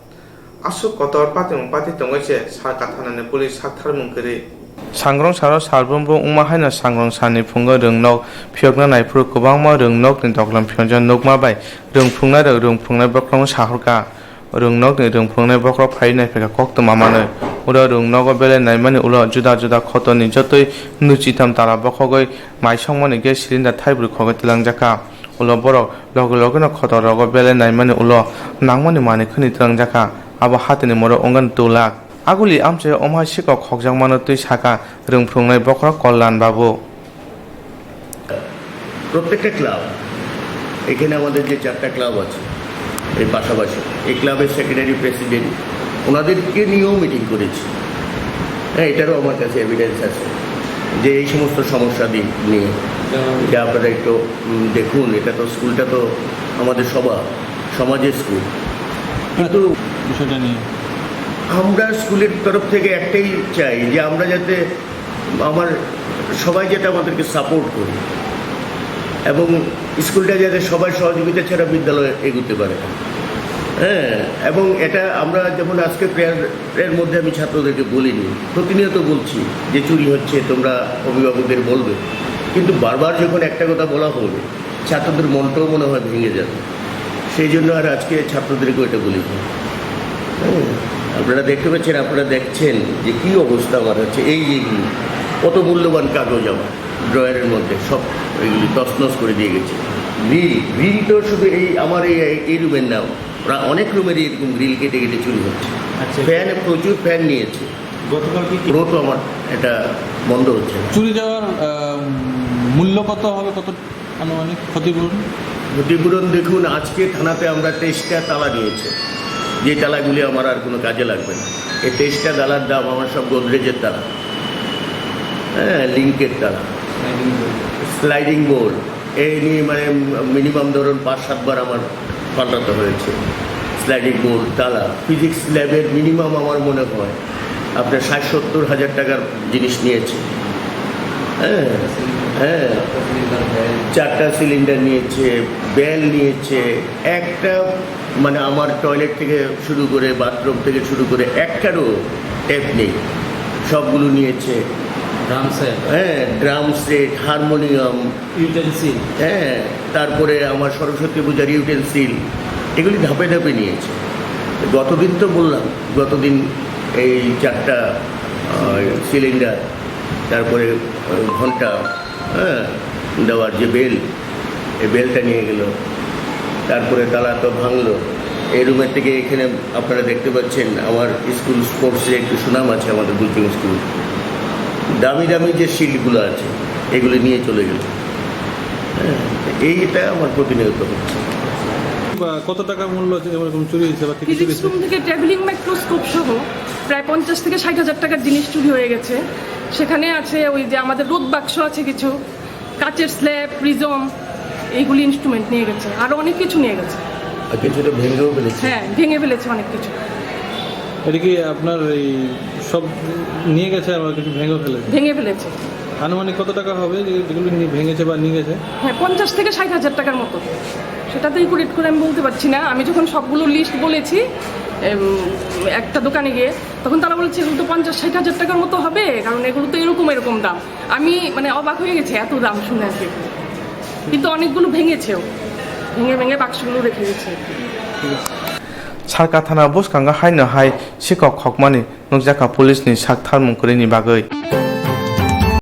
Aswk kotor patimung pati tongwi se Salka thanani police saktharmung kwrwi. Sangrong saro salbumbo wngma haino sangrong salni phungo rwngnok phiyokna naiphuru kwbangma rwngnokni doklam phiyokjak nukma bai rwng phunuknairok rwng phunuknai bokhorokno sahorkha. Rwngnokni rwng phunuknai bokhorok phaiwi naiphaikha koktwma manwi. Oro rwngnogo belai naimani ulo juda juda khotorni jotoi nwi chitham tala bokhogwi maisongmani gas cylinder thaibrwi khogwi twlangjakha. Ulo borok loge logeno khotorogo belai naimani ulo nangmani manwi khwnwi twlangjakha. Abo hatini morok wngkha two lakh. Aguli amchaio omhai sikok khokjakmano twi sakha rwng phunuknai bokhorok Kalyan Babu. প্রত্যেকটা ক্লাব, এখানে আমাদের যে চারটা ক্লাব আছে এই পাশাপাশি, এই ক্লাবের সেক্রেটারি প্রেসিডেন্ট, ওনাদেরকে নিয়েও মিটিং করেছি। হ্যাঁ, এটারও আমার কাছে এভিডেন্স আছে যে এই সমস্ত সমস্যা দিক নিয়ে। যেমন? এটা আপনারা একটু, উম, দেখুন, এটা তো, স্কুলটা তো আমাদের সবার, সমাজের স্কুল। কিন্তু বিষয়টা নিয়ে আমরা স্কুলের তরফ থেকে একটাই চাই যে আমরা যাতে আমার সবাই যাতে আমাদেরকে সাপোর্ট করে এবং স্কুলটা যাতে সবার সহযোগিতা ছাড়া বিদ্যালয়ে এগোতে পারে না। হ্যাঁ, এবং এটা আমরা যেমন আজকে প্রেয়ারের মধ্যে আমি ছাত্রদেরকে বলিনি, প্রতিনিয়ত বলছি যে চুরি হচ্ছে, তোমরা অভিভাবকদের বলবে, কিন্তু বারবার যখন একটা কথা বলা হবে, ছাত্রদের মনটাও মনে হয় ভেঙে যাবে। সেই জন্য আর আজকে ছাত্রদেরকেও এটা বলি। হ্যাঁ, আপনারা দেখতে পাচ্ছেন, আপনারা দেখছেন যে কি অবস্থা আমার হচ্ছে। এই যে এগুলি, কত মূল্যবান কাগজ আমার ড্রয়ারের মধ্যে, সব এগুলি তছনছ করে দিয়ে গেছে। গ্রিল, গ্রিল তো শুধু এই আমার এই, এই রুমের না, ওরা অনেক রুমেরই এরকম গ্রিল কেটে কেটে চুরি হচ্ছে। আচ্ছা। ফ্যান, প্রচুর ফ্যান নিয়েছে। গতকাল কি কি? পুরো তো আমার এটা বন্ধ হচ্ছে না। চুরি যাওয়ার, আহ, মূল্য কত হবে, কত আনুমানিক ক্ষতিপূরণ? ক্ষতিপূরণ দেখুন, আজকে থানাতে আমরা তেইশটা তালা নিয়েছে, যে তালাগুলি আমার আর কোনো কাজে লাগবে না। এই তেইশটা তালার দাম আমার সব গোদরেজের তালা, হ্যাঁ, লিঙ্কের তালা, স্লাইডিং বোর্ড। স্লাইডিং বোর্ড, এই নিয়ে মানে মিনিমাম ধরুন পাঁচ সাতবার আমার পাল্টাতে হয়েছে। স্লাইডিং বোর্ড, তালা, ফিজিক্স ল্যাবের মিনিমাম আমার মনে হয় আপনার ষাট সত্তর হাজার টাকার জিনিস নিয়েছে। হ্যাঁ, হ্যাঁ। চারটা সিলিন্ডার নিয়েছে, বেল নিয়েছে, একটা, মানে, আমার টয়লেট থেকে শুরু করে, বাথরুম থেকে শুরু করে একটারও ট্যাপ নেই, সবগুলো নিয়েছে। Drum set. হ্যাঁ, ড্রাম সেট, হারমোনিয়াম। ইউটেন্সিল। হ্যাঁ, তারপরে আমার সরস্বতী পূজার ইউটেন্সিল, এগুলি ধাপে ধাপে নিয়েছে। গতদিন তো বললাম, গতদিন এই চারটা, আহ, সিলিন্ডার, তারপরে, আহ, ঘন্টা, হ্যাঁ, দেওয়ার যে বেল, এই বেলটা নিয়ে গেল। তারপরে তালা তো ভাঙলো। এই রুমের থেকে এখানে আপনারা দেখতে পাচ্ছেন, আমার স্কুল স্পোর্টসে একটু সুনাম আছে, আমাদের কোচিং স্কুল। দামি দামি যে শিল্ডগুলো আছে, এগুলি নিয়ে চলে গেল। হ্যাঁ, এইটা আমার প্রতিনিয়ত হচ্ছে। বা কত টাকা মূল্য এরকম চুরি হয়েছে বা কি কি চুরি ফিজিক্স হয়েছে? রুম থেকে ট্রাভেলিং মাইক্রোস্কোপ সহ প্রায় পঞ্চাশ থেকে ষাট হাজার টাকার জিনিস চুরি হয়ে গেছে। সেখানে আছে ওই যে আমাদের রোদ বাক্স আছে কিছু, কাচের স্ল্যাব, প্রিজম, এইগুলি ইনস্ট্রুমেন্ট নিয়ে গেছে, আরো অনেক কিছু নিয়ে গেছে। আর কিছুটা ভেঙেও ফেলেছে। হ্যাঁ, ভেঙে ফেলেছে অনেক কিছু। এটা কি আপনার এই সব নিয়ে গেছে, আবার কিছু ভেঙেও ফেলেছে? ভেঙে ফেলেছে। আনুমানিক কত টাকা হবে যে যেগুলো নি-, ভেঙেছে বা নিয়ে গেছে? হ্যাঁ, পঞ্চাশ থেকে ষাট হাজার টাকার মতো। সেটা তো একুরেট করে আমি বলতে পারছি না। আমি যখন সবগুলো লিস্ট বলেছি, এম, একটা দোকানে গিয়ে, তখন তারা বলছে, "এগুলো তো পঞ্চাশ ষাট হাজার টাকার মতো হবে, কারণ এগুলো তো এরকম এরকম দাম।" আমি, মানে, অবাক হয়ে গেছি এত দাম শুনে আর কি। কিন্তু অনেকগুলো ভেঙেছেও, ভেঙে ভেঙে বাক্সগুলো রেখে গেছে। Salka thana bwskango haino hai sikhok khokmani nukjakha police ni sak tharmung kwrwini bagwi.